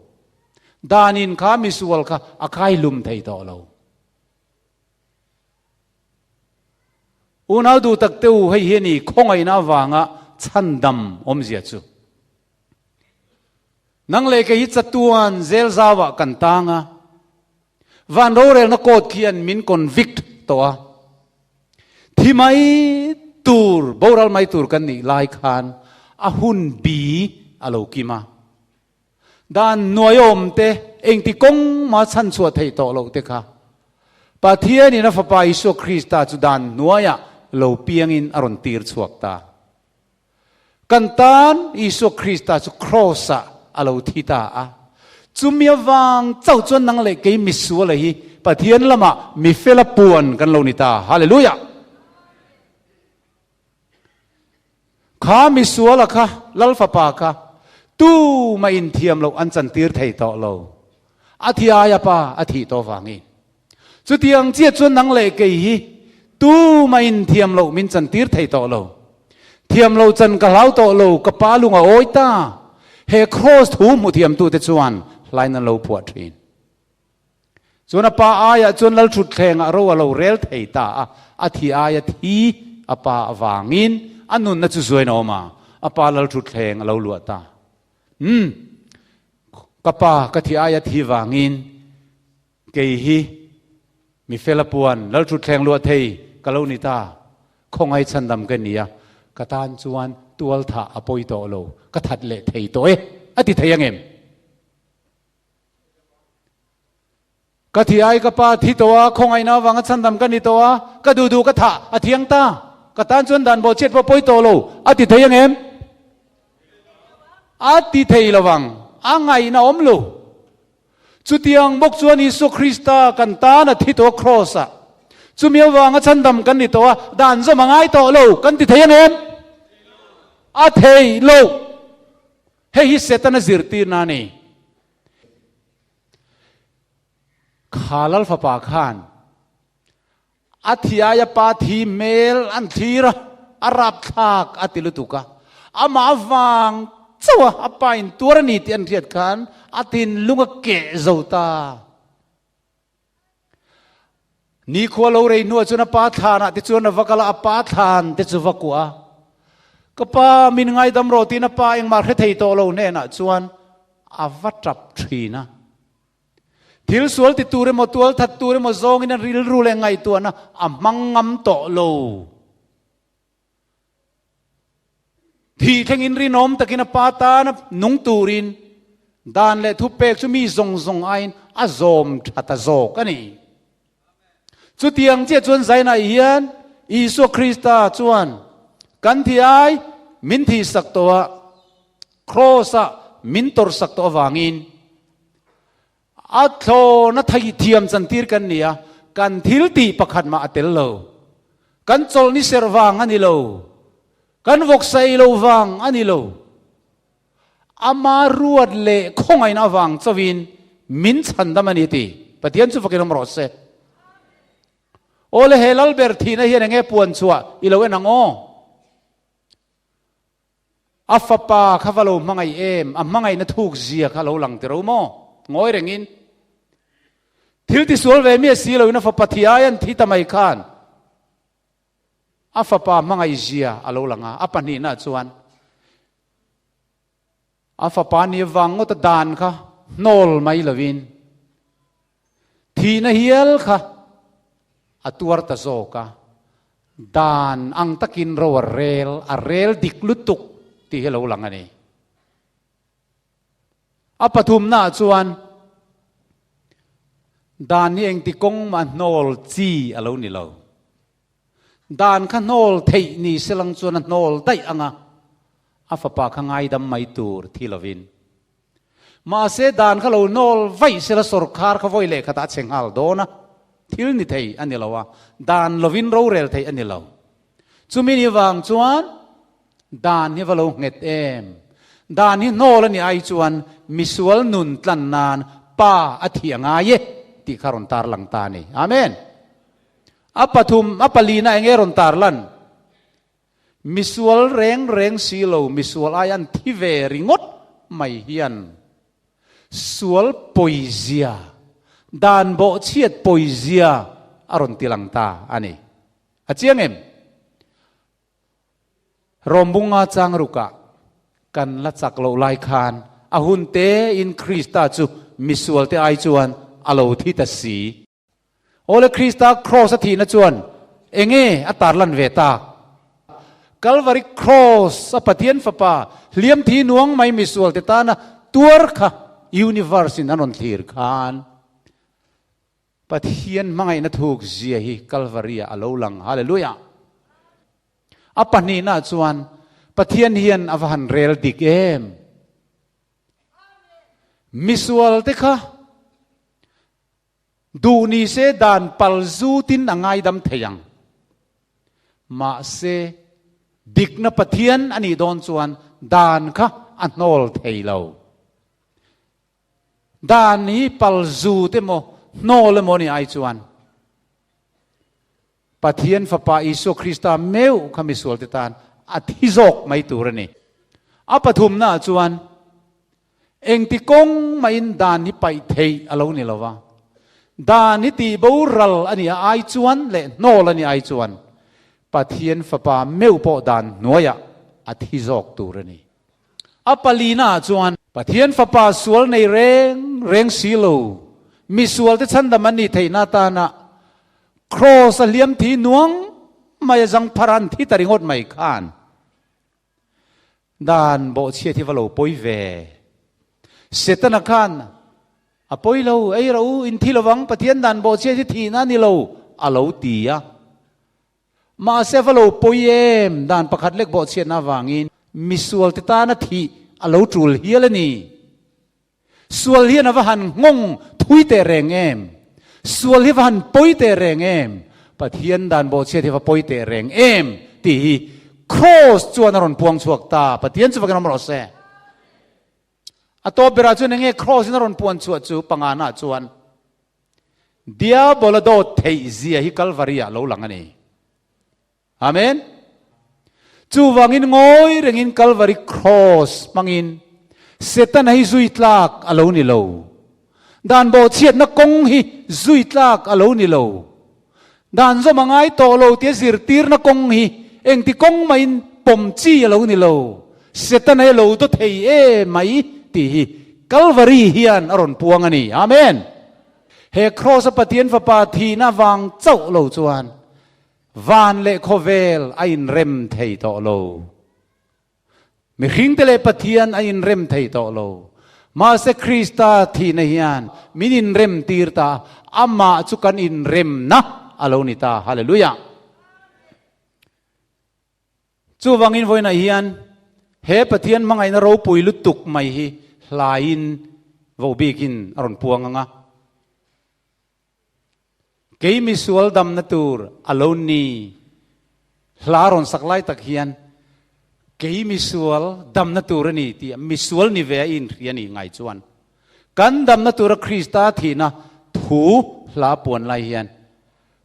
Danin kha misual kha a kai hlum thei tawh lo. Unau duh tak te u, hei hi a ni khawngaihna avanga chhandam awmzia chu. Nang leh kei hi chatuan zel zauah kan tang a. Van rorelna court khian min convict tawh a, thi mai tur, boral mai tur kan nih lai khan a hun bi a lo kim a. Dan hnuaiawm te, engti kawng mah chhanchhuah theih tawh loh te kha Pathianin a Fapa Isua Krista chu dan hnuaiah lo piangin a rawn tir chhuak ta. Kan tan Isua Krista chu Kraws-ah a lo thi ta a. Chumi avang chauh chuan nang leh kei misuala hi Pathian lamah mi fela puan kan lo ni ta. Hallelujah! Kha misuala kha, Lal Fapa kha, tumah inthiam loh an chantir thei tawh lo. A thi aia pa a thih tawh vangin. Chutiang chiah chuan nang leh kei hi tumah in thiam loh min chantir thei tawh lo. Thiam lo chan ka hlau tawh lo, ka pa lung a awi ta. He kraws thu hmu thiamtute chuan hlain an lo phuah thin. Chuan a pa aiah chuan Lalthutthlengah ro a lo rel thei ta a, a thi aia thi a pa avangin a nunna chu zuain a awm a, a pa Lalthutthleng a lo luah ta. Umm, ka pa ka thi aia thi vangin Kei hi mi fela puan Lalthutthleng luah thei ka lo ni ta, khawngaih chhandam ka ni a, ka tan chuan tual thah a pawi tawh lo, ka that leh thei tawh e, a ti thei ang em? Ka thi ai ka pa thi tawh a, khawngaihna avanga chhandam ka ni tawh a, ka duh duh ka thah a thiang ta. Ka tan chuan dan bawh chhiat pawh pawi tawh lo a ti thei ang em? A ti thei lo vang, a ngaihna awm lo. Chutiang bawk chuan Isua Krista kan tan a thi tawh a Kraws ah. Chumi avanga chhandam kan ni tawh a, dan zawm a ngai tawh lo kan ti thei ang em? A thei lo. Hei hi Setana zirtirna a ni. Kha Lal fapa khan a thi aia pa thi hmel an thlir a, a rapthlak a ti lutuk a. Amah avang chauh a a pa in tuar a ni tih an hriat khan a thinlung a keh zo ta. Nikhua lo rei hnuah chuan a pa thlanah te chuan a va kal a, a pa thlan te chu va kuah a. Ka pa min ngaidam rawh tiin a pa engmah hre thei tawh lo hnenah chuan a va tap thin a. Thil sual ti tur emaw tual that tur emaw zawngin a rilru leh ngaihtuahna a hmang ngam tawh lo. Thih thlengin rinawm takin a pa tana nung turin dan leh thupek chu mi zawng zawng aiin a zawm tha ta zawk a ni. Chutiang chiah chuan Zainah hian Isua Krista chuan kan thi ai min thihsak tawh a, Kraws-ah min tawrhsak tawh avangin A thlawna thei thiam chantir kan ni a, kan thil tih pakhat mah a tel lo. Kan chawlhni serh vang a ni lo. Kan vawksa ei lo vang a ni lo. Ama ruat leh khawngaihna avang chauhin min chhandam a ni ti Pathian chu fakin awm rawh se. Awle he Lalber thihna hian enge puan chhuah i lo en ang aw? A fapa kha va lo hmangaih em? A hmangaihna thuk zia kha lo lang tiro maw? Ngawi rengin. Thil tisual ve miah si loin a fapa thi ai an thi ta mai khan a fapa hmangaih zia a lo lang a. A pahnihna chuan a fapa ni vang ngawta dan kha hnawl mai lovin Thihna hial kha a tuar ta zawk a, dan ang takin ro a rel, a rel dik lutuk tih hi a lo lang a ni. A pathumnaah chuan dan hi engti kawng mah hnawl chi a lo ni lo. Dan kha hnawl theih ni se lang chuan a hnawl daih ang a, a fapa kha ngaidam mai tur thi lovin. Mahse dan kha lo nawl vaih sela sorkar kha vawi leh khatah a chhe nghal dawn a, thil ni thei a ni lo a, dan lovin rorel theih a ni lo. Chumi ni vang chuan dan hi va lo nghet em? Dan hi hnawl a nih ai chuan misual nun tlan nan pa a thih a ngai e tih kha rawn tarlang ta a ni. Amen. A pathum, a palina eng nge rawn tarlan? Misual reng reng si lo, misual ai an thi ve ringawt mai hian sual pawizia, dan bawhchhiat pawizia a rawn ti lang ta a ni. A chiang em? Rawmbunga chang rukah kan la chak loh lai khan a hun tein Krista chu misualte ai chuan a lo thi ta si. Awle Krista Kraws a thihna chuan enge a tarlan ve tak? Kalvari Kraws a Pathian Fapa hliam thi nuang mai misual te tana tuar kha Universe in an rawn thlir khan Pathian hmangaihna thuk zia hi Kalvari ah a lo lang. Hallelujah! A pahnihna chuan Pathian hian a va han rel dik em? Misual te kha Duh ni se dan pal zutin a ngaidam thei ang. Mahse, dikna Pathian a nih dawn chuan dan kha a hnawl thei lo. Dan hi pal zut emaw, hnawl emaw a nih ai chuan Pathian Fapa Isua Krista meuh kha misualte tan a thi zawk mai tur a ni. A pathumnaah chuan engti kawng mahin dan hi paih theih a lo ni lo va. Dan hi tih boral a nih ai chuan leh hnawl a nih ai chuan Pathian Fapa meuh pawh dan hnuaiah a thi zawk tur a ni. A palinaah chuan Pathian Fapa sual nei reng reng si lo, misualte chhandam an nih theihna atana Kraws a hliam thi nuang mai a zang phar an thi ta ringawt mai khan dan bawhchhiat hi va lo pawi ve. Setana khan. A pawi lo, ei rawh u, in thi lovang, Pathian dan bawhchhiat hi thihna a ni lo, a lo ti a. Mahse a va lo pawi em, dan pakhat lek bawhchhiatna avangin misualte tana thih a lo tul hial a ni. Sual hian a va han nghawng thui teh reng em? Sual hi va han pawi teh reng em? Pathian dan bawhchhiat hi va pawi teh reng em? tih hi Kraws chuan a rawn puang chhuak ta. Pathian chu vakin awm rawh se. A tawp berah chuan enge Kraws in a rawn puan chhuah chu pangana chuan Diabola dawt theih zia hi Kalvari ah lo lang a ni. Amen. Chuvangin ngawi rengin Kalvari Kraws hmangin Setana hi zui tlak a lo ni lo. Dan bawhchhiatna kawng hi zui tlak a lo ni lo. Dan zawm a ngai tawh lo tia zirtirna kawng hi engti kawng mahin pawm chi a lo ni lo. Setana hi a lo daw thei e mai tih hi Kalvari hian a rawn puang a ni. Amen. He Kraws a Pathian Fapa thihna vang chauh lo chuan Van leh khawvel a inrem thei tawh lo. Mihringte leh Pathian a inrem thei tawh lo. Mahse Krista thihna hian min inrem tir ta, amah chu kan inremna a lo ni ta. Hallelujah! Chuvangin vawiinah hian he Pathian hmangaihna ropui lutuk mai hi hlaiin vohbikin a rawn puang ang a. Kei misual damna tur a lo ni. Hla rawn sak lai tak hian kei misual damna tur a ni tih misual ni ve a inhria ni ngai chuan kan damna tura Krista thihna thu hla puan lai hian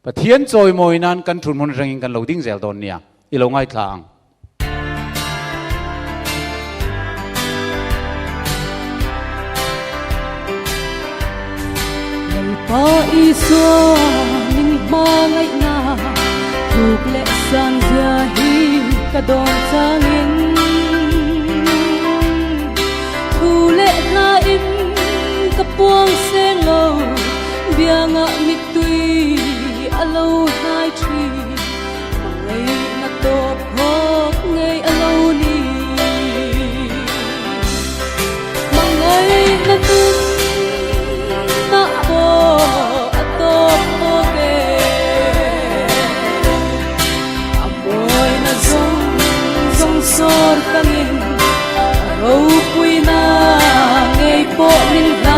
Pathian chawimawi nan kan thun hmun atangin kan lo ding zel dawn nia i lo ngaithla ang. Lalpa Isua min hmangaihna tluk leh sang zia hi ka dawn changin Thu leh hla in ka puang seng lo biangah mittui a lo hnai thin. Hmangaihna tawp khawp ngei a lo ni. Hmangaihna nunna pawh a tawp khawp e. A mawina zawng zawng sawr tangin a ropuina ngei pawh min hlan.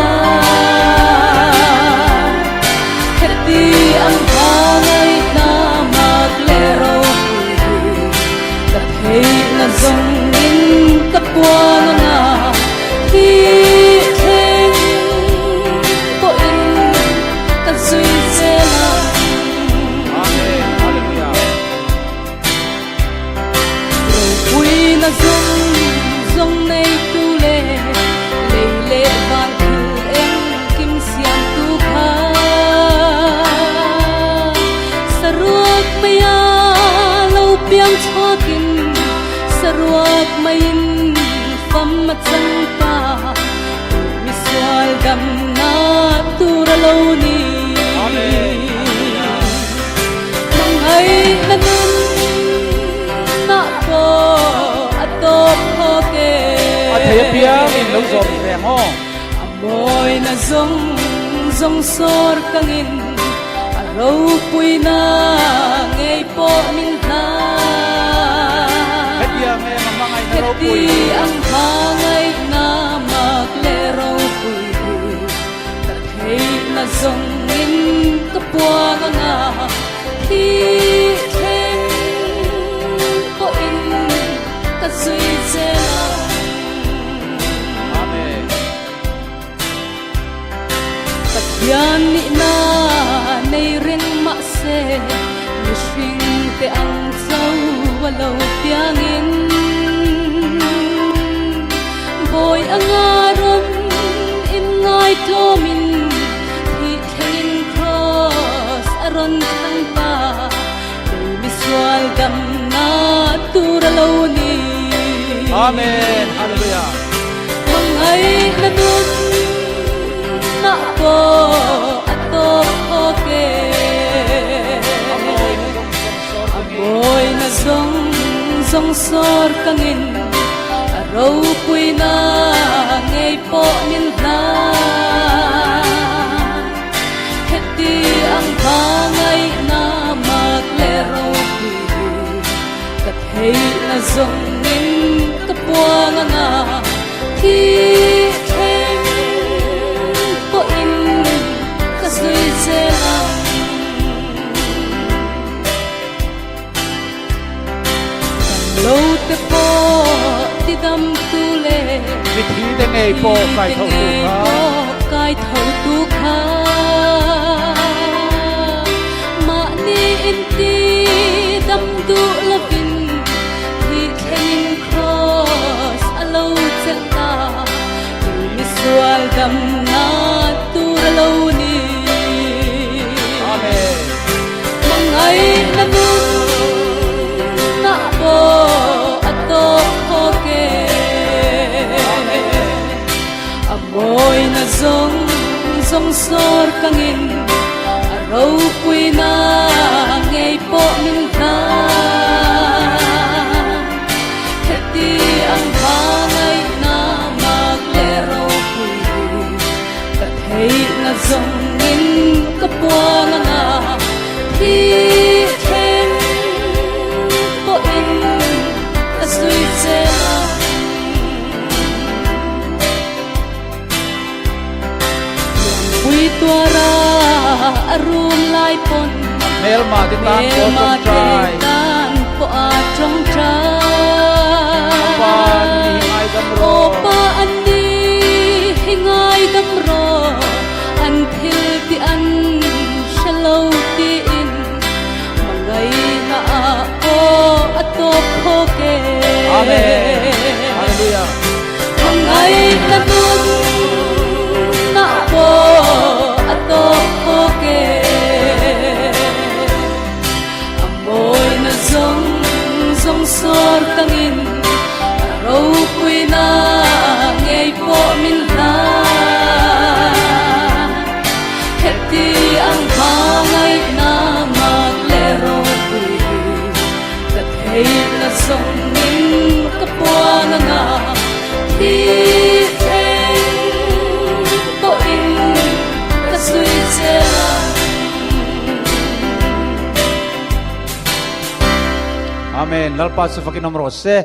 Heti ang hmangaihna mak leh ropui hi ka theihna zawngin ka puang anga thih thleng pawhin ka zui zel ang. Ropuina zawng zawng neitu leh lei leh van thil engkim siamtu kha saruak maia lo piang chhuakin saruak maiin fam a chang ta misual damna tur a lo ni. Hmangaihna nunna pawh a tawp khawk e. A thei apiang in lo zawm reng aw. A mawina zawng zawng sawr kangin a ropuina ngei pawh min hlan. Hetiang em a hmangaihna ropui. Heti ang hmangaihna mak leh ropui hi. Ka theihna zawngin ka puang anga thih thleng pawhin ka zui zel ang. Amen. Pathian nihna nei reng mahse mihring te ang chauh a lo piangin bawi anga rawn in ngaitlawmin thih thlengin kraws a rawn thlang ta kei misual damna tur a lo ni. Amen. Hallelujah. Hmangaihna nunna pawh a tawp khawk e. A mawina zawng zawng sawr kangin a ropuina ngei pawh min hlan. Heti ang hmangaihna mak leh ropui hi ka theihna zawngin ka puang anga thi thleng pawhin ka zui zel ang. Kan lo te pawh ti dam tu le. Mithi te ngei pawh kai tho tu kha. Kai tho tu kha. Mahni in ti dam duh lovin thi thlengin cross a lo chelh ta. Tu misual dam na tur a lo ni. Amen. Hmangaihna nunah pawh a tawk khawk e. A mawina zawng zawng sawr kangin a ropuina ngei pawh min hlan. Heti ang hmangaihna mak leh ropui hi Ka theihna zawngin ka puang anga thi thleng pawhin ka zui zel ang. Lianpui tuara a rum lai pawn Hmelma te tan pawh a tawngtai. Hmelma te tan pawh a tawngtai. Pa an ni hi ngaidam rawh. Aw pa an ni hi ngaidam rawh. An thil tih an hre lo tiin hmangaihna ah pawh a tawp khawk e. Amen. Hallelujah. Hmangaihna nunah pawh a tawp khawk e. A mawina zawng zawng sawr tangin a ropuina ngei pawh min hlan. Heti ang hmangaihna mak leh ropui hi ka theihna zawngin ka puan anga thi thleng pawhin ka zui zel ang. Amen. Lalpa chu fakin awm rawh se.